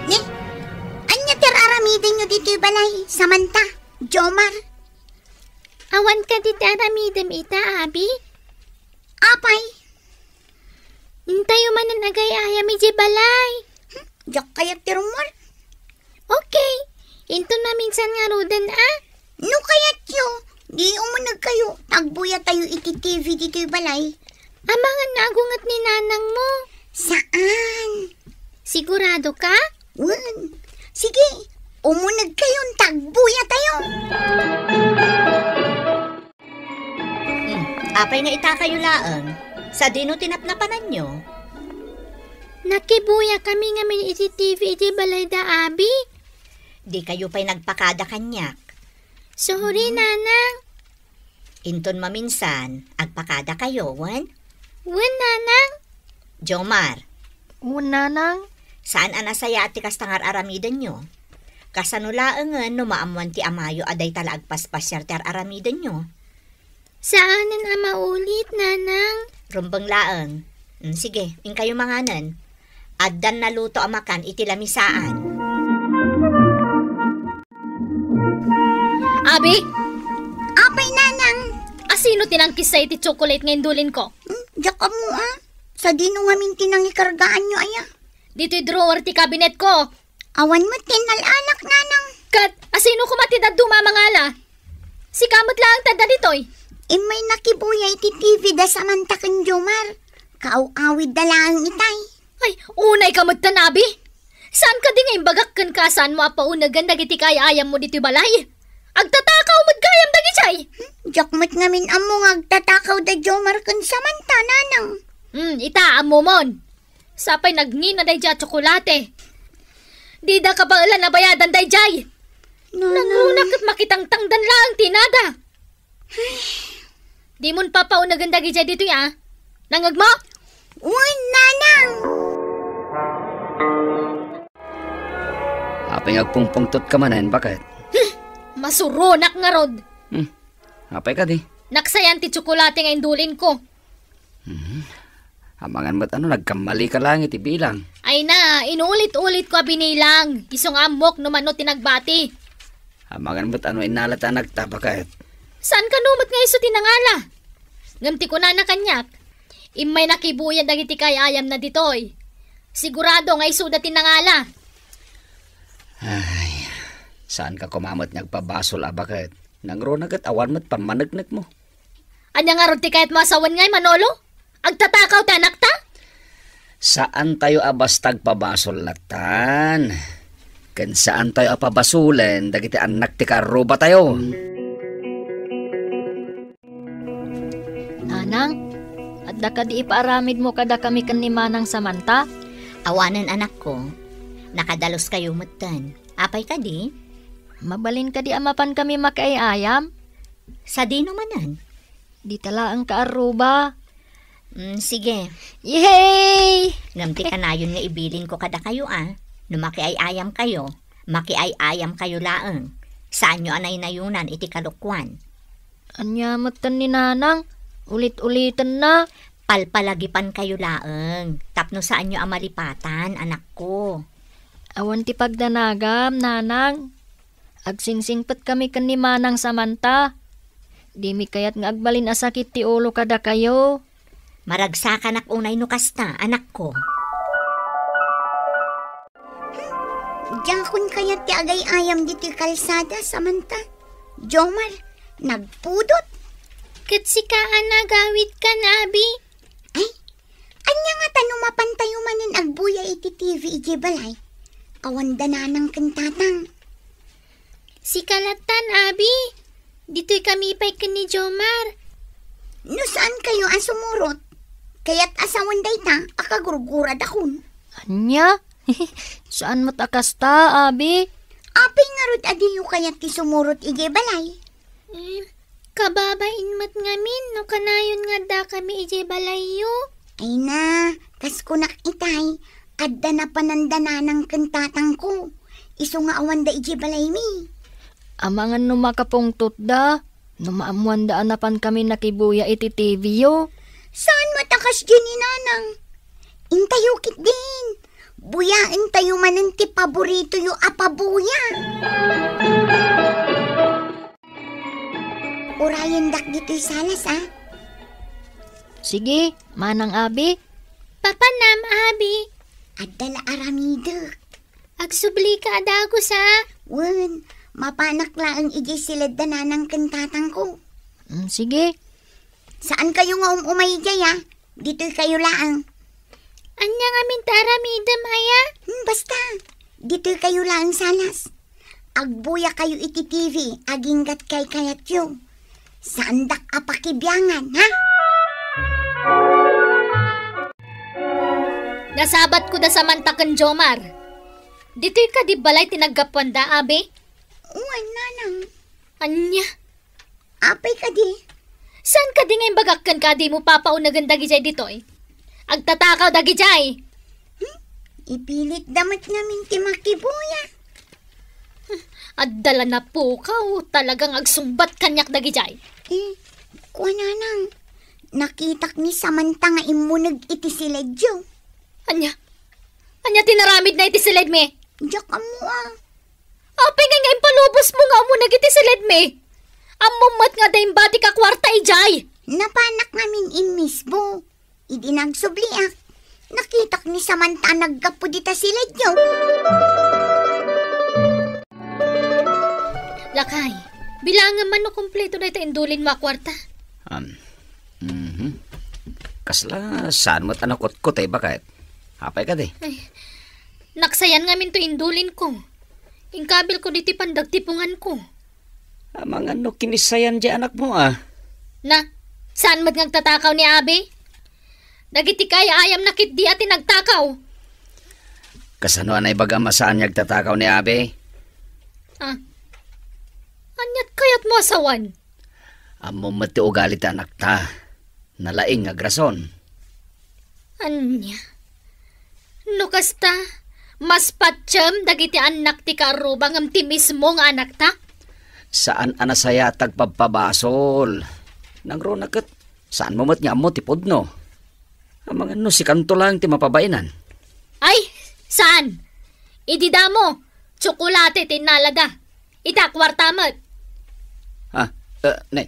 Ni, ania ti ar-aramidenyo ditoy balay, Samantha, Jomar? Awan kadi ti aramidem ita, Abi? Apay? Intayo manen agay-ayam idiay balay. Hmm, diak kayat ti rummuar. Okay. Inton maminsan ngaruden a. No kayatyo, di umunegkayo, tagbuyatayo iti T V ditoy balay. Amangan nga agunget ni nanang mo. Saan? Sigurado ka? Wen. Sige, umunegkayon, tagbuyatayo. Hmm, apay nga itakayo laeng? Sadino ti napnapananyo? Nakibuyakami ngamin iti T V iti balayda, Abi. Dikayo pay nagpakada kaniak. Sorry, Nanang. Inton maminsan, agpakadakayo, wen? Wen, Nanang. Jomar. Wen, Nanang. Saan a nasayaat ti kasta nga ar-aramidenyo? Kasano laengen no maammoan ti amayo a dayta la agpaspasiar ti ar-aramidenyo? Saanen a maulit, Nanang. Rumbeng laeng. Mm, sige, inkayo manganen. Addan naluto a makan iti lamisaan. Abi? Apay, Nanang. Asino ti nangkissa iti chocolate nga indulinko? Hmm, diak ammo, a. Sadino ngamin ti nangikargaanyo, aya? Ditoy drawer ti kabinetko. Awan met ti nal-alak, Nanang. Ket asino koma ti dadduma a mangala? Sika met laeng ti adda ditoy. Immay nakibuya iti T V da Samantha ken Jomar. Kaaw-awidda laeng itay. Ay, unayka met, Abi. Saan kadi nga imbagak kenka a saanmo a paunegen dagiti kaay-ayammo ditoy balay? Agtatakaw met gayam dagijay. Hmm, diak met ngamin ammo nga agtatakaw da Jomar ken Samantha, Nanang. Hmm, ita, ammomon. Sapay nagngina daydiay a tsokolate. Dida kabaelan a bayadan daydiay. Nanang. Nangruna ket makitangtangdan laeng ti nada. Dimon papaunegen dagijay ditoy, a? Nangngegmo? Wen, Nanang. Apay nga agpungpungtotka manen, baket? Hmm, masuronak ngarud. Hmm, apay kadi? Naksayan ti tsokolate nga indulinko. Hmm. Amangan met ano, nagkammalika laeng iti bilang. Ay na, inulit-ulitko a binilang. Isu nga ammok no mano ti nagbati. Amangan met ano, innala ti anakta, baket? Saan kano met nga isu ti nangala? Ngem ti kunana kaniak, immay nakibuya dagiti kaay-ayamna ditoy. Sigurado nga isuda ti nangala. Ay, saanka koma met nga agpabasol a, baket? Nangruna ket awan met pammaneknekmo. Ania ngarud ti kayatmo a sawen ngay, Manolo? Agtatakaw ti anakta? Saantayo a basta agpabasol lattan. Ken saantayo a pabasolen dagiti annak ti kaarrubatayo. Nanang, adda kadi ipaaramidmo kadakami ken ni Manang Samantha? Awanen, anakko. Nakadaluskayo metten. Apay kadi? Mabalin kadi a mapankami makiay-ayam? Sadino manen? Dita laeng kaarruba. Mm, sige. Yehey! Ngem ti kanayon nga ibilinko kadakayo a, no makiay-ayamkayo, makiay-ayamkayo laeng. Saanyo a naynayunan iti kalokuan. Ania metten ni Nanang? Ulit-ulitenna. Palpalagipankayo laeng tapno saanyo a malipatan, anakko. Awan ti pagdanagam, Nanang. Agsingsingpetkami ken ni Manang Samantha. Dimi kayat nga agbalin a sakit ti ulo kadakayo. Maragsakanak unay no kasta, anakko. Diakon kayat ti agay-ayam ditoy kalsada, Samantha. Jomar, nagpudot. Ket sika a nagawidkan, Abi. Ay, ania ngata no mapantayo manen agbuya iti T V idiay balay? Awan da Nanang ken Tatang. Sika lattan, Abi. Ditoy kami pay ken ni Jomar. No saankayo a sumurot, kayat a sawen dayta a kagurguradakon. Ania? Saan met a kasta, Abi? Apay ngarud a diyo kayat ti sumurot idiay balay? Hmm, kababain met ngamin no kanayon nga addakami idiay balayyo. Ay na, kas kunak itay, adda napanan da Nanang ken Tatangko. Isu nga awan da idiay balaymi. Amangan no makapungtot da, no maammoan da a napankami nakibuya iti T V yo. Saan met a kasdiay ni Nanang? Intayo ketdin. Buyaentayo manen ti paboritoyo a pabuya. Urayendak ditoy salas, a. Sige, Manang Abi. Papanam, Abi. Adda la aramidek. Agsublika a dagus, a. Wen, mapanak laeng idiay siled da Nanang ken Tatangko. Mm, sige. Saankayo nga um-umay idiay, a. Ditoykayo laeng. Ania ngamin ti aramidem, aya? Hmm, basta. Ditoykayo laeng salas. Agbuyakayo iti T V, aginggat kaykayatyo. Saandak a pakibiangan, ha? Nasabatko da Samantha ken Jomar. Ditoy kadi balay ti naggapuanda, Abi? Wen, Nanang. Ania? Apay kadi? Saan kadi nga imbagak kenka a dimo papaunegen dagidiay ditoy? Agtatakaw dagidiay! Hmm? Ipilitda met ngamin ti makibuya. Adda la napukaw, talagang agsungbat kaniak dagijay. Eh, kua, nanang, nakitak ni Samantha nga immuneg iti siledyo. Ania? Ania ti naramidna iti siledmi? Diak ammo, a. Apay ngay nga impalubosmo nga ummuneg iti siledmi? Ammom met nga adda imbatik a kuarta idiay. Napanak ngamin immisbo. Idi nagsubliak, nakitak ni Samantha a naggapu dita siledyo. Lakay, bilangem man no kompleto dayta indulinmo a kuarta. Um, mhm. Kasla saan met a nakutkot ay baket? Apay kadi? Ay, naksayan ngamin to indulinko. Inkabilko ditoy pandagtipunganko. Amangan no kinisayan di anakmo, a. Na, saan met nga agtatakaw ni Abi? Dagiti kay-ayamna ketdi a ti nagtakaw. Kasano a naibagam a saan nga agtatakaw ni Abi? Ah. Aniat kayatmo a sawen? Ammom met ti ugali ti anakta. Nalaing nga agrason. Ania? No kasta, mas patiem dagiti annak ti kaarruba ngem ti mismo nga anakta? Saan a nasayaat ti agpabpabasol. Nangruna ket saanmo met nga ammo ti pudno. Amangan no sikanto laeng ti mapabainan. Ay, saan? Idi damo, tsokolate ti innalada. Ita, kuarta met. Ah, eh, ne.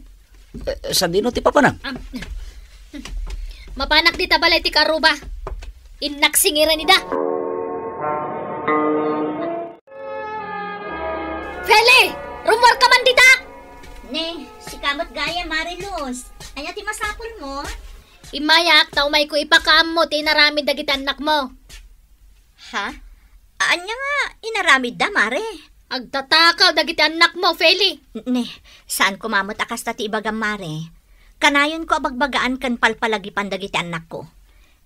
Eh, sadino ti papanam? Am, mapanak dita balay ti kaarruba. Innak singiran ida. Feli! Rummuarka man dita! Ne, sika met gayam, Mare Luz. Ania ti masapulmo? Immayak, ta umayko ipakaammo ti inaramid dagiti annakmo. Ha? Ania nga inaramidda, Mare? Agtatakaw dagiti annakmo, Feli. Ne, saan koma met a kasta ti ibagam, Mare. Kanayonko a bagbagaan ken palpalagipan dagiti annakko.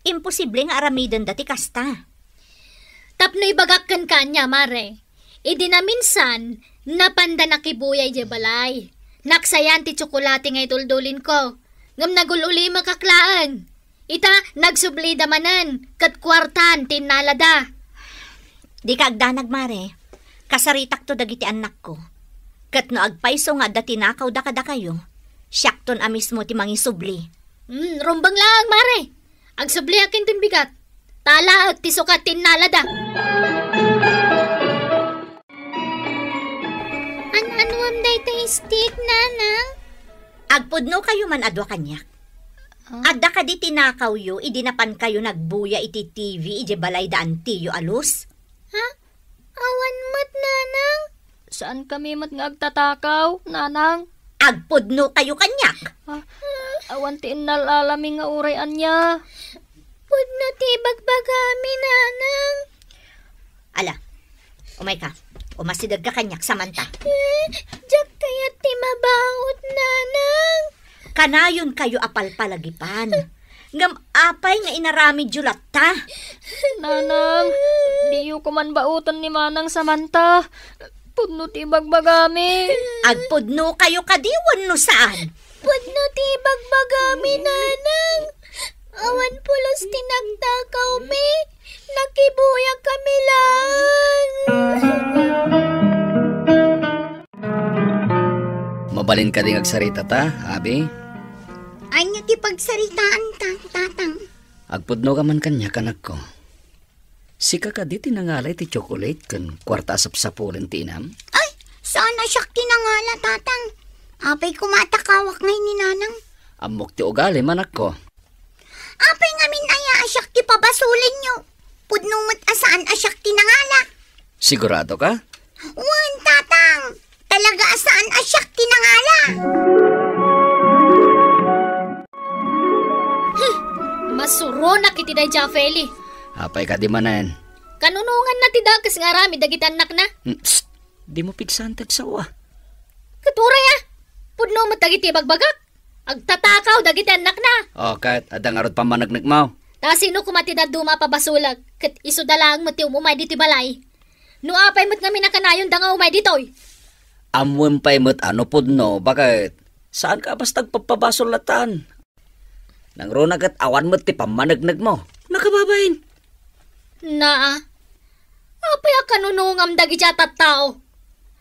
Imposible nga aramidenda ti kasta. Tapno ibagak kenka ania, Mare. Idi naminsan, napanda nakibuya idiay balay. Naksayan ti tsokolate nga ituldulinko. Ngem nagul-ulimekak laeng. Ita, nagsublida manen, ket kuartan ti innalada. Dika agdanag, Mare. Kasaritakto dagiti annakko. Ket no agpayso nga adda tinakawda kadakayo, siakton a mismo ti mangisubli. Hmm, rumbeng laeng, Mare. Agsubliak inton bigat. Ta alaek ti sukat ti innalada. An-anuam dayta stick, Nanang? Agpudnokayo man a dua kaniak. Ah? Adda kadi tinakawyo idi napankayo nagbuya iti T V idiay balay da antiyo a Luz? Ha? Awan met, Nanang. Saankami met nga agtatakaw, Nanang. Agpudnokayo kaniak. Ah, awan ti innal-alami nga uray ania. Pudno ti ibagbagami, Nanang. Ala, umayka. Umasidegka kaniak, Samantha. Eh, diak kayat ti mabaut, Nanang. Kanayonkayo a palpalagipan. Ngem apay nga inaramidyo latta? Nanang, diyo koman bauten ni Manang Samantha. Pudno ti ibagbagami. Agpudnokayo kadi wenno saan? Pudno ti ibagbagami, Nanang. Awan pulos ti nagtakawmi. Nakibuyakami laeng. Mabalin kadi nga agsaritata, Abi? Ania ti pagsaritaanta, Tatang? Agpudnoka man kaniak, anakko. Sika kadi ti nangala iti tsokolate ken kuarta a sapsapulen ti inam? Ay, saan a siak ti nangala, Tatang. Apay koma a takawak ngay ni Nanang? Ammok ti ugalim, anakko. Apay ngamin aya a siak ti pabasolenyo? Pudno met a saan a siak ti nangala. Sigurado ka? Wen, Tatang. Talaga a saan a siak ti nangala. Hmm, masuronak iti daydiay a Feli. Apay kadi manen? Kanunonganna ti dakes nga aramid dagiti annakna. Hmm, psst! Dimo pigsaen ti agsawa. Ket uray a, pudno met dagiti ibagbagak. Agtatakaw dagiti annakna. O, ket adda ngarud pammanegnegmo? Ta sino koma ti dadduma a pabasolek, ket isuda laeng met ti um-umay ditoy balay? No apay met ngamin a kanayonda nga umay ditoy? Ammoem pay met a no pudno, baket saanka a basta agpabpabasol lattan. Nangruna ket awan met ti pammanegnegmo. Nakababain. Naa. Apay a kanunongam dagiti a tattao?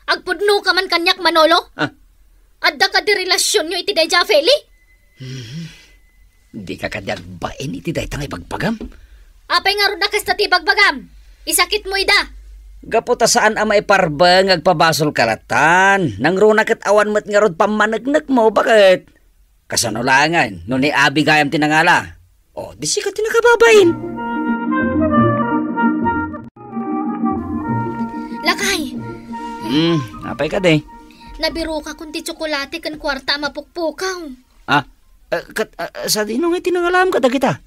Agpudnoka man kaniak, Manolo? Ah. Adda kadi relasionyo iti daydiay a Feli? Hmm. Dika kadi agbain iti dayta nga ibagbagam? Apay ngarud a kasta ti ibagbagam? Isakitmo ida. Gapu ta saan a maiparbeng nga agpabasolka lattan. Nangruna ket awan met ngarud pammaneknekmo, baket? Kasano laengen no ni Abi gayam ti nangala? O, di sika ti nakababain. Lakay! Hmm, apay kadi? Nabirokakon ti tsokolate ken kuarta a mapukpukaw. Ah, eh, ket, ah, sadino nga ti nangalaam kadagita?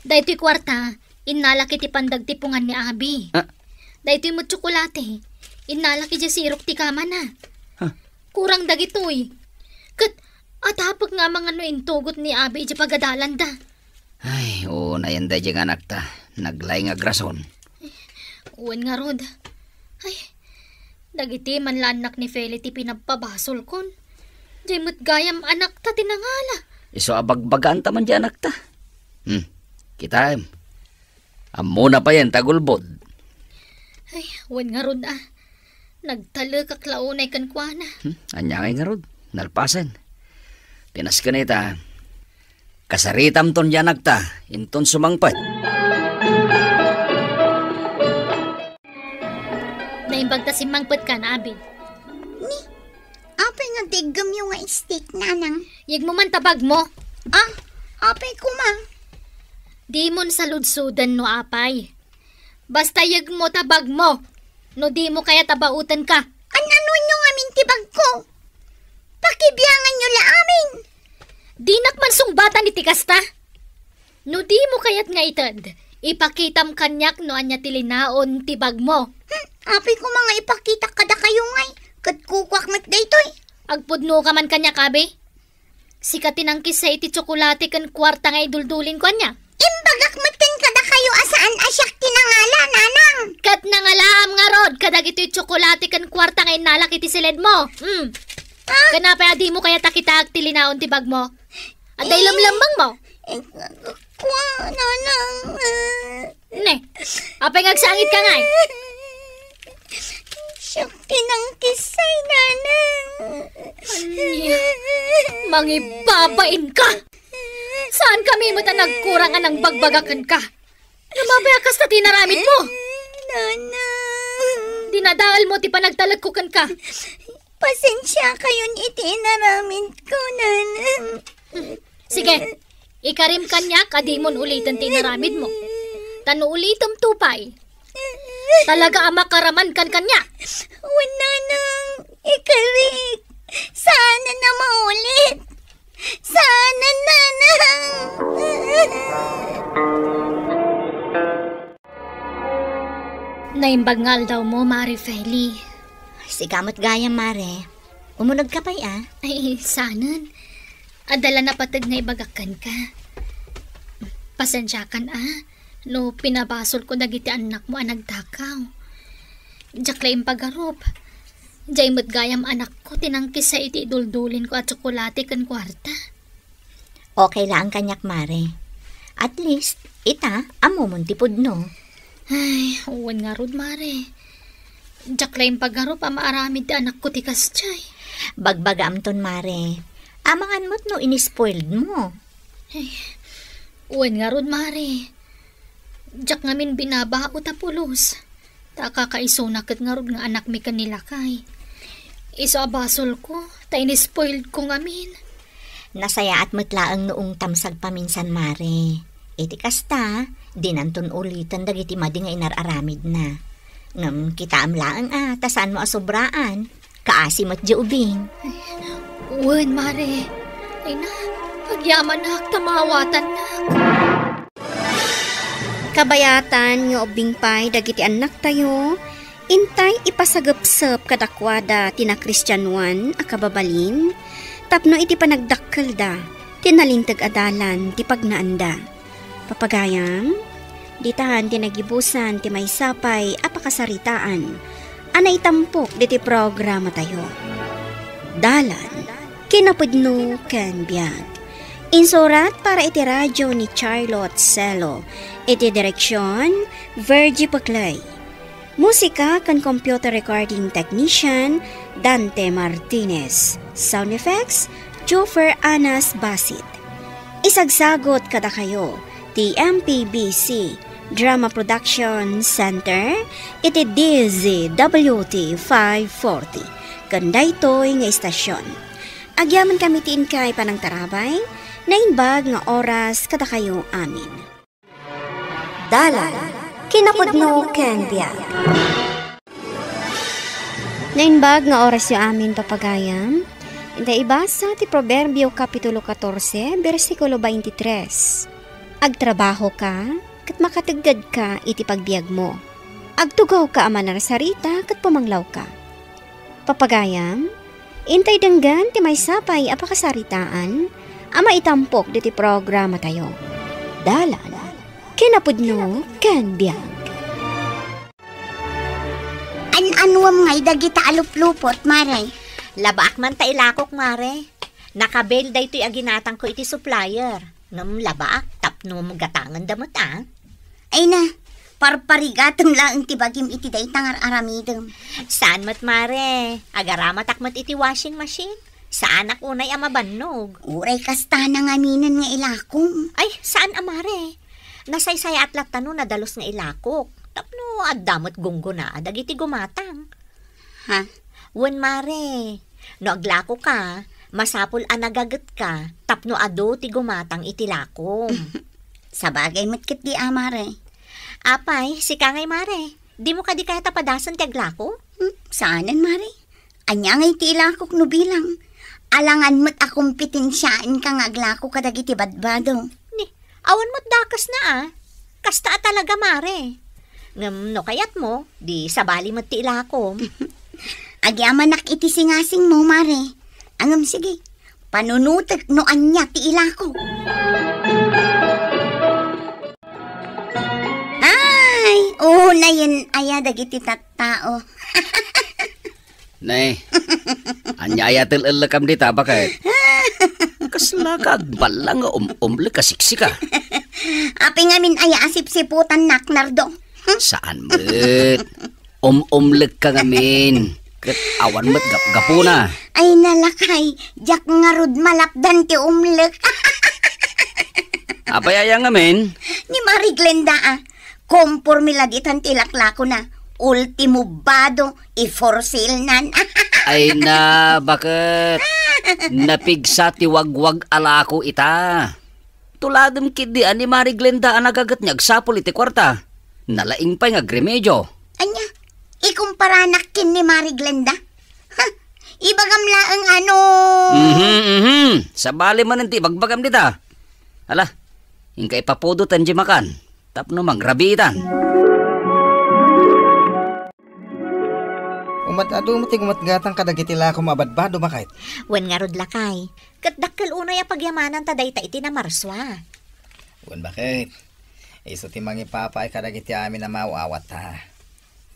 Daytoy kuarta, innalak iti pandagtipungan ni Abi. Ah? Daytoy met tsokolate, innalak idiay sirok ti kamana. Huh? Kurang dagitoy. Ket, atapek nga amangan no intugot ni Abi idiay pagadalanda. Ay, unayen daydiay nga anakta. Naglaing nga agrason. Wen ngarud. Ay, dagiti man la annak ni Feli ti pinappabasolkon. Diay met gayam anakta ti nangala. Isu a bagbagaanta man diay anakta. Hmm, kitaem. Ammona payen ta agulbod. Ay, wen ngarud a. Nagtalekak la unay kenkuana. Hmm, ania ngay ngarud? Nalpasen. Pinasken ita. Kasaritamton diay anakta, inton sumangpet. Naimbag ta simmangpetka, Abi. Ni, apay nga agdayeggemyo nga steak, nanang? Yegmo man ta bagmo. Ah, apay koma? Dimon saludsoden no apay. Basta yegmo ta bagmo. No dimo kayat a baotenka. An-anonyo ngamin ti bagko? Pakibianganyo la amin. Dinak man sungbatan iti kasta. No dimo kayat nga ited, ipakitam kaniak no ania ti linaon ti bagmo. Hmm, apay koma nga ipakitak kadakayo ngay, ket kukuak met daytoy. Agpudnoka man kaniak, Abi. Sika ti nangkissa iti tsokolate ken kuarta nga iduldulinko, ania? Imbagak metten kadakayo a saan a siak ti nangala, nanang. Ket nangalaam ngarud kadagitoy tsokolate ken kuarta nga innalak iti siledmo. Hmm. Ah? Ken apay a dimo kayat a kitaek ti linaon ti bagmo? Adda ilemlemmengmo? Eh, kua, nanang. Ne, apay nga agsangitka ngay? Siak ti nangkissay, nanang. Ania? Mangibabainka! Saankami met a nagkurang a nangbagbaga kenka. Ngem apay a kasta ti inaramidmo? Nanang. Dinadaelmo ti panagtalekko kenka. Pasensiakayon iti inaramidko, nanang. Sige, ikarim kaniak a dimon uliten ti inaramidmo. Ta no ulitemto pay, talaga a makaramankan kaniak. Wen, nanang, ikarik. Saanen a maulit. Saanen, nanang. Naimbag nga aldawmo, Mare Feli. Sika met gayam, Mare. Umunegka pay, a? Ay, saanen. Adda la napateg nga ibagak kenka. Pasensiakan, a, no pinabasolko dagiti annakmo a nagdakaw. Diak la impagarup. Diay met gayam anakko ti nangkissa iti iduldulinko a tsokolate ken kuarta. Okay laeng kaniak, Mare. At least, ita, ammomon ti pudno. Ay, wen ngarud, Mare. Diak la impagarup a maaramid ti anakko ti kasdiay. Bagbagaamton, Mare. Amangan met no inispoiledmo. Ay, wen ngarud, Mare. Diak ngamin binabaot a pulos. Ta kakaisuna ket ngarud nga anakmi ken ni Lakay. Isu a basolko, ta inispoiledko ngamin. Nasayaat met laeng no ungtam sagpaminsan, Mare. Iti kasta, dinanton uliten dagiti madi nga inar-aramidna. Ngem kitaem laeng a, ta saanmo a sobraan. Kaasi met diay ubing. Wen, Mare. Ay na, agyamanak ta maawatannak. Kabayatan nga ubbing pay dagiti annaktayo, intay ipasagepsep kadakuada ti nakristianoan a kababalin tapno iti panagdakkelda ti nalinteg a dalan ti pagnaanda. Papagayam, ditan ti nagibusan ti maysa pay a pakasaritaan a naitampok diti programatayo. Dalan, kinapudno ken biag. Insurat para iti radio ni Charlotte Celo. Iti direksion, Virgie Peclay. Musika ken computer recording technician, Dante Martinez. Sound effects, Joffer Anas Basit. Isagsagot kadakayo ti M P B C Drama Production Center iti D Z W T five forty. Ken daytoy nga istasyon, agyamankami ti inkay panangtarabay, naimbag nga oras kadakayo amin. Dalan, kinapudno ken biag. Naimbag nga orasyo amin, papagayam. Inta ibasa ti Proverbio Kapitulo katorse, bersikulo twenty-three. Agtrabahoka, ket makateggedka iti pagbiagmo. Agtugawka a manarsarita ket pumanglawka. Papagayam, intay denggen ti maysa pay a pakasaritaan a maitampok ditoy programatayo. Dalan, kinapudno ken biag. An-anuam ngay dagita a luplupot, Mare? Labaak man ta ilakok, Mare. Nakabail daytoy a ginatangko iti supplier. Ngem labaak tapno gatangen da met, a. Ay na, parparigatem laeng ti bagim iti dayta nga ar-aramidem. Saan met, Mare. Agaramatak met iti washing machine. Saanak unay a mabannog. Uray kasta nangaminen nga ilakom. Ay, saan a, Mare. Nasaysayaat latta no nadalus nga ilakok. Tapno adda met gunggona dagiti gumatang. Ha? Wen, Mare. No aglakoka, masapul a nagagetka tapno adu ti gumatang iti lakom. Sabagay met ketdi a, Mare. Apay, sika ngay, Mare. Dimo kadi kayat a padasen ti aglako? Hmm, saanen, Mare. Ania ngay ti ilakok no bilang? Alangan met a kompetensiaenka nga aglako kadagiti badbado. Ni, awan met dakesna, a. Kasta a talaga, Mare. Ngem no kayatmo, di sabali met ti ilakom. Agyamanak iti singasingmo, Mare. Ngem sige, panunotek no ania ti ilako. Ay, unayen aya dagiti tattao. Nay, ania aya tel-ellekam dita, baket? Kasla ka agballang nga um-, umlek a siksika? Apay ngamin aya a sipsiputannak, Nardo? Saan met. Um-, umlekka ngamin. Ket awan met gapgapuna. Ay, nalakay, diak ngarud malapdan ti umlek. Apay aya ngamin? Ni Mari Glenda, a. Komporme la ditan ti laklakona. Ultimo bado, i-for sale nan. Ay na, baket? Napigsa ti wagwag a lako ita. Tuladem ketdi a ni Mari Glenda a nagaget nga agsapul iti kuarta. Nalaing pay nga agremedio. Ania? Ikumparanak ken ni Mari Glenda? Ha? Ibagam laeng ano? Mhm, mhm. Sabali manen ti ibagbagam dita. Ala, inka ipapudotan diay makan tapno mangrabiitan. Umat-adu met ti gumatgatang kadagiti lakom a badbado, baket? Wen ngarud, lakay. Ket dakkel unay a pagyamananta dayta iti namarsua. Wen, baket? Isu ti mangipapaay kadagiti amin a maaw-awatta.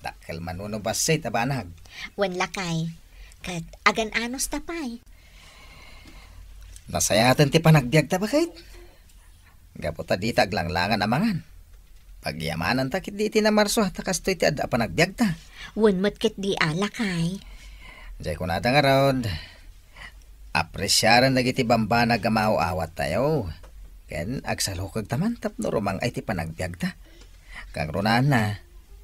Dakkel manen no bassit a banag. Wen, lakay. Ket agan-anosta pay? Nasayaten ti panagbiagta, baket? Gapu ta dita aglanglangan a mangan. Pagyamananta ketdi iti namarsua ta kastoy ti adda a panagbiagta. Wen met ketdi a, lakay. Diay kunada ngarud, apresiaren dagiti bambanag a maaw-awattayo. Ken agsalukegta man tapno rumang-ay ti panagbiagta. Kangrunaan,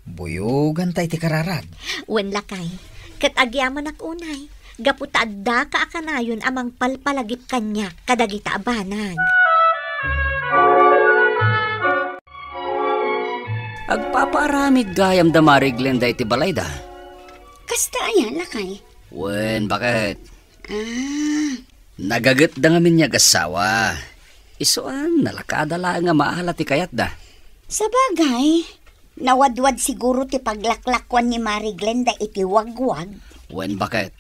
buyoganta iti kararag. Wen, lakay, ket agyamanak unay, gapu ta addaka a kanayon a mangpalpalagip kaniak kadagita a banag. Agpapaaramid gayam da Mari Glenda iti balayda. Kasta aya, lakay? Wen, baket? Ah. Nagaget da ngamin nga agassawa. Isu a, nalakada laeng a maala ti kayatda. Sabagay, nawadwad siguro ti paglaklakuan ni Mari Glenda iti wagwag. Wen, baket?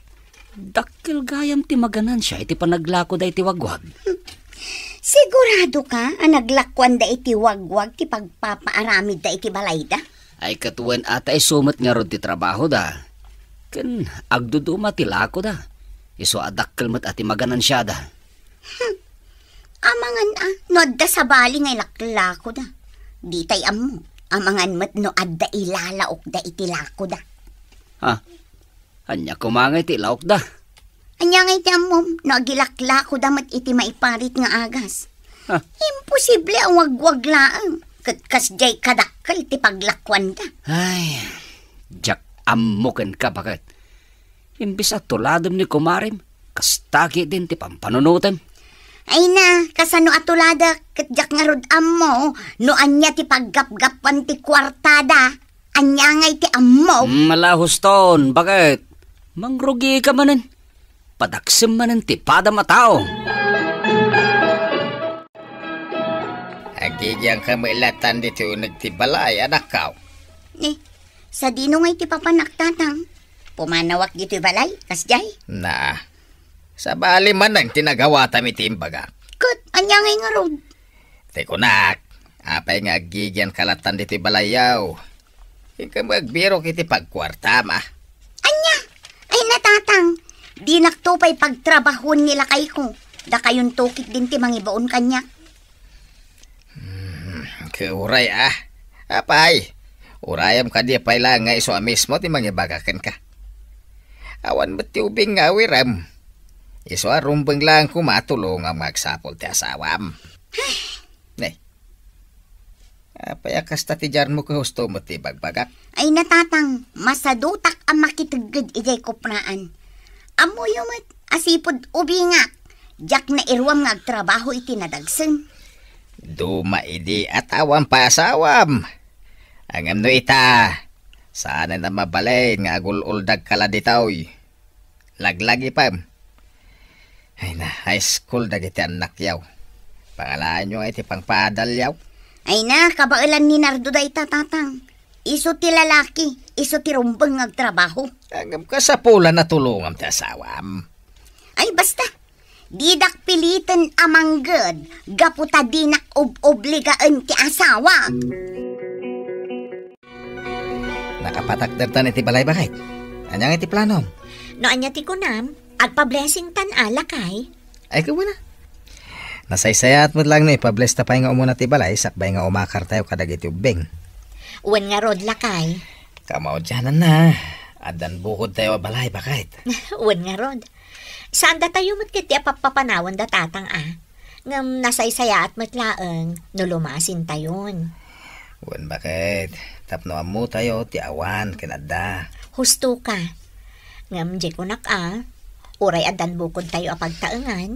Dakkel gayam ti maganansia iti panaglakoda iti wagwag. Siguradoka a naglakuanda iti wagwag ti pagpapaaramidda iti balayda? Ay, ket wen a ta isu met ngarud ti trabahoda. Ken agduduma ti lakoda. Isu a dakkel met a ti maganansiada. Hmm. Amangan a, no adda sabali nga ilaklakoda. Ditay ammo. Amangan met no adda ilalaokda iti lakoda. Ha? Ania koma ngay ti ilaokda? Ania ngay ti ammom no agilaklakoda met iti maiparit nga agas? Ha? Imposible a wagwag laeng ket kasdiay kadakkel ti paglakuanda. Ay, diak ammo kenka, baket. Imbes a tuladem ni kumarem, kasta ketdin ti pampanunotem. Ay na, kasano a tuladek ket diak ngarud ammo no ania ti paggapgapuan ti kuartada? Ania ngay ti ammok? Mm, ala, huston, baket? Mangrugika manen. Padaksem manen ti padam a tao. Agigianka met latan ditoy uneg ti balay, anakko. Eh, sadino ngay ti papanak, Tatang? Pumanawak ditoy balay, kasdiay? Na, sabali manen ti nagawatam iti imbagak. Ket ania ngay ngarud? Ti kunak, apay nga agigianka latan ditoy balayyo? Inka met agbirok iti pagkuartam, a. Ania? Ay na, Tatang, dinakto pay pagtrabahoen ni lakayko. Dakayonto ketdin ti mangibaon kaniak. Hmm, ket uray, a. Apay, urayem kadi pay laeng nga isu a mismo ti mangibaga kenka. Awan met ti ubing nga awirem. Isu a rumbeng laeng koma a tulongam nga agsapul ti asawam. Ne. Apay a kasta ti diarmo ket husto met ti ibagbagak? Ay na, Tatang, masadutak a makitegged idiay kupnaan. Ammoyo met a sipud ubingak, diak nairuam nga agtrabaho iti nadagsen. Duma idi a ta awan pay asawam. Ngem no ita, saanen a mabalin nga agul-uldagka la ditoy. Laglagipem. Ay na, high school dagiti annakyo. Pangalaanyo nga iti pangpaadalyo. Ay na, kabaelan ni Nardo dayta, Tatang. Isu ti lalaki, isu ti rumbeng nga agtrabaho. Ngem kasapulan a tulongam ti asawam. Ay, basta. Didak piliten a mangged gapu ta dinak ob-obligaen ti asawa. Nakapatakdertan iti balay, baket? Ania nga iti planom? No ania ti kunam, agpa-blessingtan a, lakay. Ay, ket wen a. Nasaysayaat met laeng no ipa-bless ta pay nga umuna ti balay sakbay nga umakartayo kadagiti ubbing. Wen ngarud, lakay. Kamaudiananna, addan bukodtayo a balay, baket? Wen ngarud. Saan datayo met ketdi a pappapanawenda, Tatang, a. Ngem nasaysayaat met laeng no lumasintayon. Wen, baket? Tapno ammotayo ti awan ken adda. Husto ka. Ngem di kunak a, uray addan bukodtayo a pagtaengan,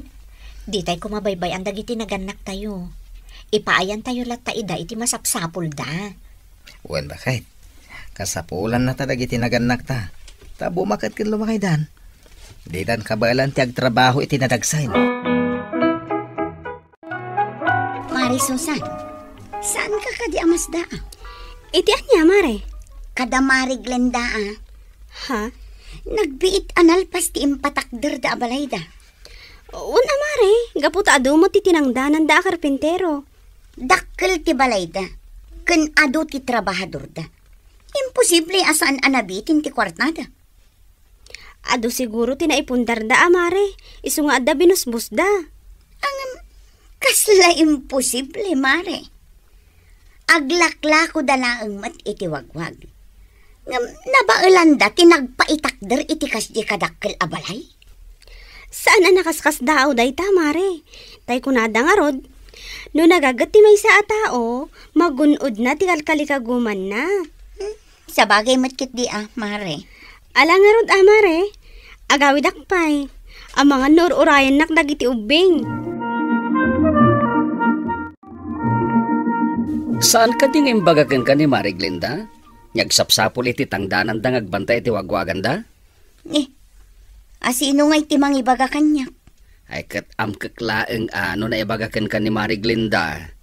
ditay koma baybay-an dagiti nagannaktayo. Ipaayantayo latta ida iti masapsapulda. Wen, baket? Kasapulanna ta dagiti nagannakta. Ta bumaket ken lumakaydan. Didan kabaelan ti agtrabaho iti nadagsen. Mare Susan, saanka kadi a masdaaw? Iti ania, Mare? Kada Mare Glenda a. Ha? Nagbiit a nalpas ti impatakderda a balayda. Wen a, Mare, gapu ta adu met ti tinangdananda a karpintero. Dakkel ti balayda, ken adu ti trabahadorda. Imposible a saan a nabitin ti kuartada. Adu siguro ti naipundarda a, Mare, isu nga adda binusbosda. Ngem, kasla imposible, Mare. Aglaklakoda laeng met iti wagwag. Ngem, nabaelanda ti nagpaitakder iti kasdi kadakkel a balay. Saan a nakaskasdaaw dayta, Mare. Tay kunada ngarud, no nagaget ti maysa a tao, magun-odna ti kalkalikagumanna. Hmm, sabagay met ketdi a, Mare. Ala ngarud a, Mare, agawidak pay. Amangan no ur-urayennak dagiti ubbing. Saan kadi nga imbaga kenka ni Mare Glenda? Nga agsapsapul iti tangdananda nga agbantay iti wagwaganda? Eh, asino ngay ti mangibaga kaniak? Ay, ket amkek laeng a no naibaga kenka ni Mare Glenda.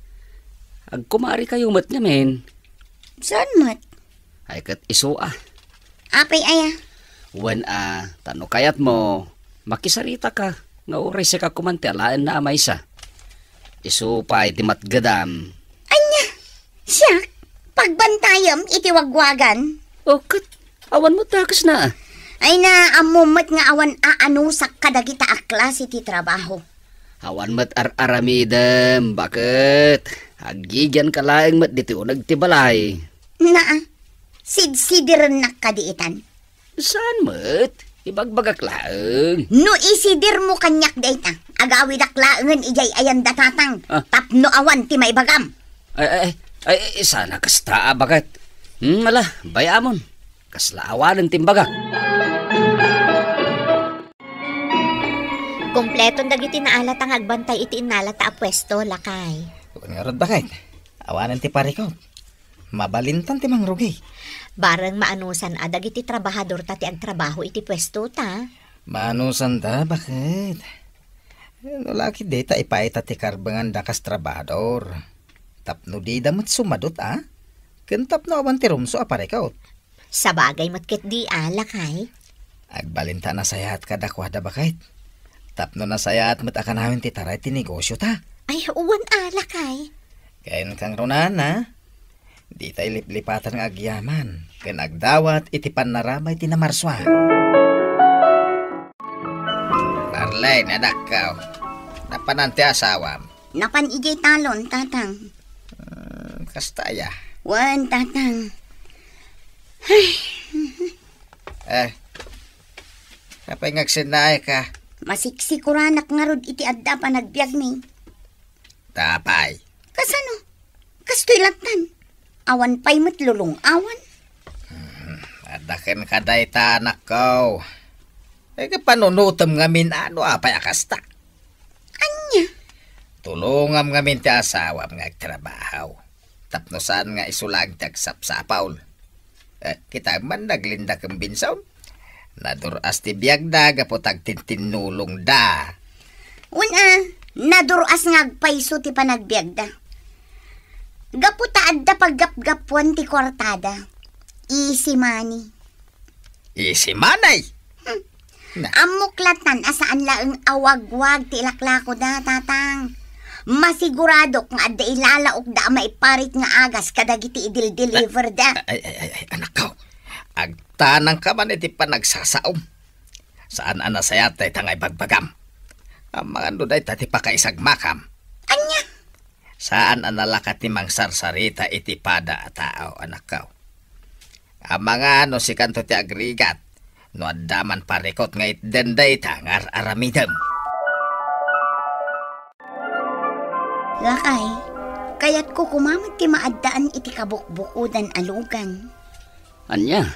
Agkumarikayo met ngamin. Saan met? Ay, ket isu a. Apay aya? Wen a, ta no kayatmo, makisaritaka, nga uray sika koman ti alaenna a maysa. Isu pay ti matgedam. Ania? Siak? Pagbantayem iti wagwagan? O, ket awan met dakesna. Ay na, ammom met nga awan aanusak kadagita a klase ti trabaho. Awan met ar-aramidem, baket? Aggigianka laeng met ditoy uneg ti balay. Naa, sidsidirennak kadi itan. Saan met? Ibagbagak laeng. No isidirmo kaniak dayta, agawidak laengen idiay ayanda, Tatang, Ah. tapno awan ti maibagam. Ay, ay, ay, ay, sana kasta a baket. Hmm, ala, bay-amon. Kasla awanen ti imbagak. Kompleton dagiti naalata nga agbantay iti innalata a puesto, lakay. Wen ngarud, baket. Awanen ti parikot. Mabalintan ti mangrugi. Bareng maanusan a dagiti trabahadorta ti agtrabaho iti puestota. Maanusanda, baket. No la ket dita ipayta ti karbenganda kas trabahador. Tapno dida met sumadot a, ken tapno awan ti rumso a parikot. Sabagay met ketdi a, lakay. Agbalinta a nasayaat kadakuada, baket. Tapno nasayaat met a kanayon ti taray ti negosiota. Ay, wen a, lakay. Ken kangrunaan a, dita iliplipatan nga agyaman ken agdawat iti pannaramay ti namarsua. Marlene, anakko, napanan ti asawam? Napan idiay talon, Tatang. Hmm, kasta aya? Wen, Tatang. Eh, apay nga agsennaayka? Masiksikoranak ngarud iti adda a panagbiagmi. Apay? Kasano? Kastoy lattan. Awan pay met lulong-awan. Hmm, adda kenka dayta, anakko. Ay, kapanunotem ngamin a no apay a kasta. Ania? Tulongam ngamin ti asawam nga agtrabaho. Tapno saan nga isu laeng ti agsapsapul. Eh, kitaem man, naglinda ken Benson. Nadur-as ti biagda gapu ta agtintinnulongda. Wen a, nadur-as nga agpayso ti panagbiagda. Gapu ta adda paggapgapuan ti kuartada. Easy money. Easy money? Hmm. Na. Ammok lattan a saan laeng a wagwag ti ilaklakoda, Tatang. Masiguradok nga adda ilalaokda a maiparit nga agas kadagiti idil-deliverda. Ay, ay, ay, ay, anakko. Agtanangka man iti panagsasaom. Saan a nasayaat dayta nga ibagbagam. Amangan no dayta ti pakaisagmakam. Ania? Saan a nalaka ti mangsarsarita iti pada a tao, anakko. Amangan no sikanto ti agrigat, no adda man parikot nga itden dayta nga ar-aramidem. Lakay, kayatko koma met ti maaddaan iti kabukbukodan a lugan. Ania?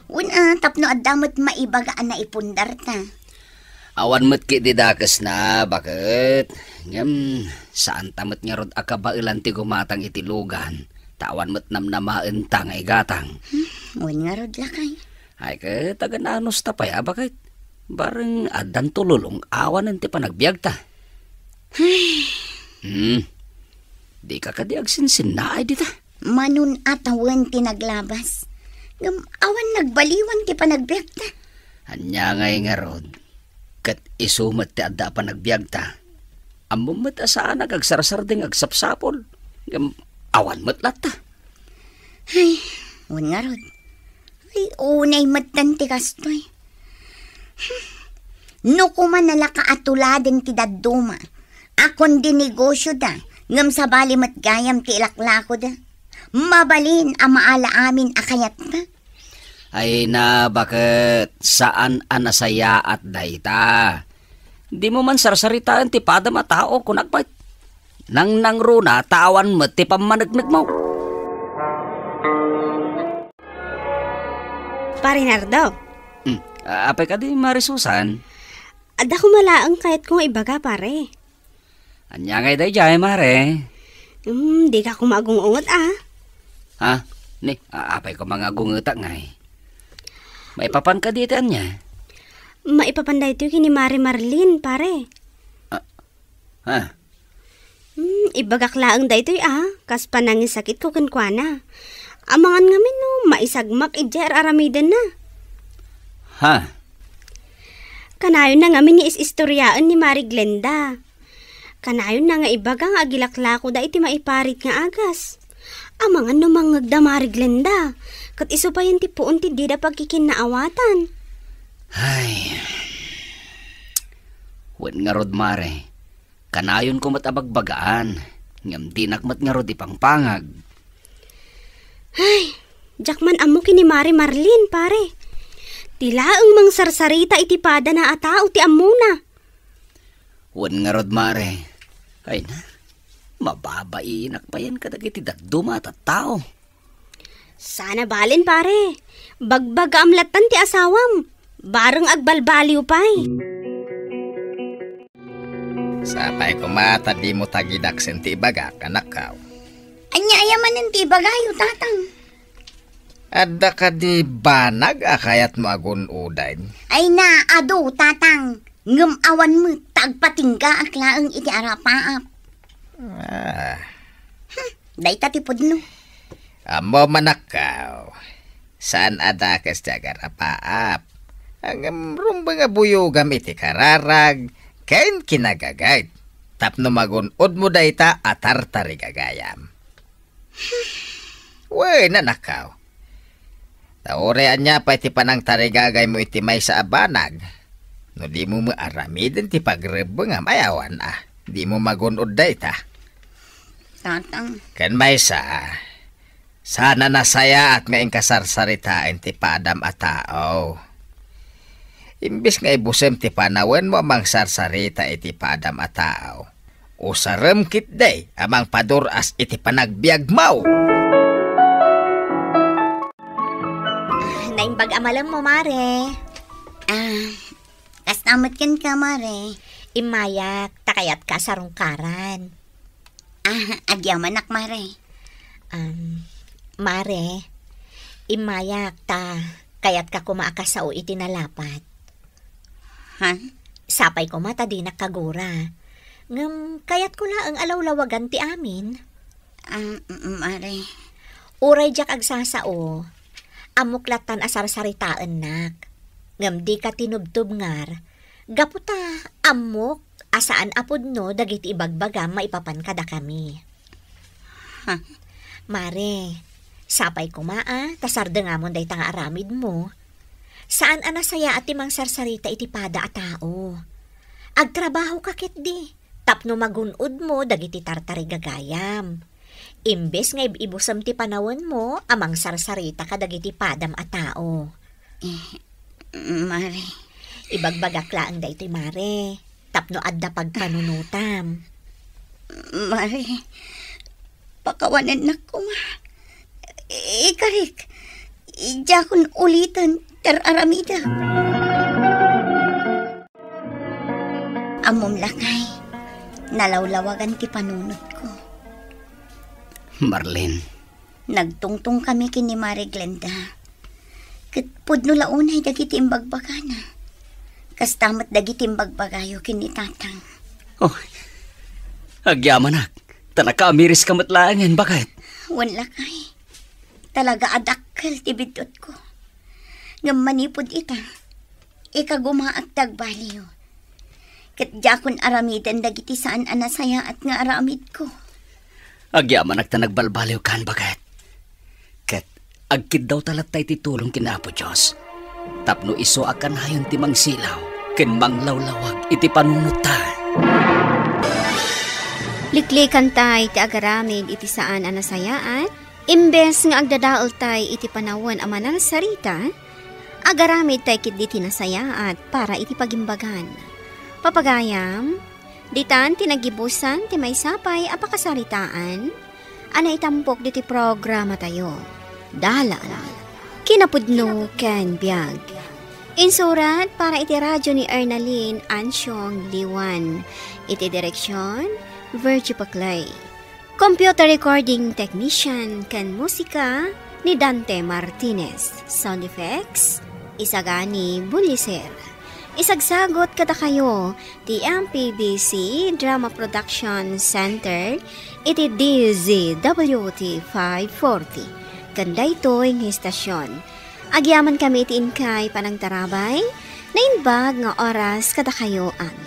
Wen a, tapno adda met maibaga a naipundarta. Awan met ketdi dakesna, baket. Ngem, saanta met ngarud a kabaelan ti gumatang iti lugan, ta awan met namnamaenta nga igatang. Hmm, wen ngarud, lakay. Ay, ket agan-anusta pay a, baket. Bareng addanto lulong-awanen ti panagbiagta. Ay. Hmm. Dika kadi agsinsinnaay dita? Manun-a tawen ti naglabas. Ngem awan nagbaliwan ti panagbiagta. Ania ngay ngarud? Ket isu met ti adda a panagbiagta. Ammom met a saanak agsarsardeng agsapsapul. Ngem awan met latta. Ay, wen ngarud. Ay, unay metten ti kastoy. No koma nalaka a tuladen ti dadduma, a kundi negosioda, ngem sabali met gayam ti ilaklakoda, mabalin a maala amin a kayatta. Ay na, baket saan a nasayaat dayta. Dimo man sarsaritaen ti padam a tao, kunak met. Nangnangruna ta awan met ti pammaneknekmo. Pare Nardo. Hmm, a-, apay kadi, Mare Susan? Adda koma laeng kayatko nga ibaga, pare. Ania ngay daydiay, Mare? Hmm, dika koma agung-unget, a. Ha? Ni, a-, apay koma nga agungetak ngay? Maipapan kadi iti ania? Maipapan daytoy ken ni Mare Marlene, pare. A-, Ha? Hmm, ibagak laeng daytoy a, kas panangisakitko kenkuana. Amangan ngamin no maisagmak idiay ar-aramidenna. Ha? Kanayonna ngamin nga is-istoriaen ni Mari Glenda. Kanayonna nga ibaga nga agilaklakoda iti maiparit nga agas. Amangan no mangngegda Mari Glenda, ket isu payen ti puon ti dida pagkikinnaawatan. Ay. Wen ngarud, Mare. Kanayonko met a bagbagaan, ngem dinak met ngarud ipangpangag. Ay, diak man ammo ken ni Mari Marlene, pare. Ti laeng mangsarsarita iti padana a tao ti ammona. Wen ngarud, Mare. Ay na, mababainak payen kadagiti dadduma a tattao. Sana balen, pare. Bagbagaam lattan ti asawam. Bareng agbalbaliw pay. Sapay koma ta dimo tagidaksen ti ibagak, anakkaw. Ania aya manen ti ibagayo, tatang? Adda kadi banag a kayatmo a gun-oden? Ay na, adu, tatang. Ngem awan met ta agpatinggaak laeng iti arapaap. Ah. Hmm, dayta ti pudno. Ammo, anakkaw, saan a dakes ti agarapaap. Ngem rumbeng a buyogam iti kararag ken kinagagayt tapno magun-odmo dayta a tartarigagayam. Wen, anakkaw. Ta uray ania pay ti panangtarigagaymo iti maysa a banag, no dimo met aramiden ti pagrebbengam, ay awan a, dimo magun-od dayta. Tatang. Ken maysa, saan a nasayaat nga inkasarsaritaen ti padam a tao. Imbes nga ibusem ti panawenmo a mangsarsarita iti padam a tao, usarem ketdi a mangpadur-as iti panagbiagmo. Naimbag a malemmo, Mare. Ah, kasta met kenka, Mare. Immayak, ta kayatka a sarungkaran. Ah, agyamanak, Mare. Um, Mare, immayak ta kayatka koma a kasao iti nalapat. Ha? Sapay koma ta dinak kagura. Ngem kayatko laeng a lawlawagan ti amin. Ah, mm, Mare. Uray diak agsasao, ammok lattan a sarsaritaennak. Ngem dika tinubtubngar, gapu ta ammok a saan a pudno dagiti ibagbagam maipapan kadakami. Ha? Mare, sapay koma a ta sardengamon dayta nga aramidmo. Saan a nasayaat ti mangsarsarita iti pada a tao. Agtrabahoka ketdi tapno magun-odmo dagiti tartarigagayam. Imbes nga ib-ibusem ti panawenmo a mangsarsarita kadagiti padam a tao. Eh, Mare. Ibagbagak laeng daytoy, Mare, tapno adda pagpanunotam. Mare, pakawanennak koma. Ikarik, diakon uliten ti ar-aramidek. Ammom, lakay, nalawlawagan ti panunotko. Marlene. Nagtungtongkami ken ni Mare Glenda. Ket pudno la unay dagiti imbagbagana. Kasta met dagiti imbagbagayo ken ni Tatang. Oh, agyamanak, ta nakaamiriska met laengen, baket. Wen, lakay. Talaga a dakkel ti biddutko. Ngem manipud ita, ikagumaak ti agbaliw. Ket diakon aramiden dagiti saan a nasayaat nga aramidko. Agyamanak ta nagbalbaliwkan, baket. Ket agkiddawta latta iti tulong ken Apo Dios tapno isu a kanayon ti mangsilaw ken manglawlawag iti panunotta. Liklikantay ti agaramid iti saan a nasayaat, imbes nga agdadaeltay iti panawen a manarsarita, agaramidtay ketdi ti nasayaat para iti pagimbagan. Papagayam, ditan ti naggibusan ti maysa pay a pakasaritaan a naitampok ditoy programatayo. Dalan, kinapudno ken biag. Insurat para iti radyo ni Ernalyn Ansiong Liwan. Iti direksyon, Virgie Paclay. Computer recording technician ken musika ni Dante Martinez. Sound effects, Isagani Buliser. Isagsagot kadakayo ti M P B C Drama Production Center iti D Z W T five forty. Ken daytoy nga istasyon, agyamankami iti inkay panangtarabay, naimbag nga oras kadakayo amin.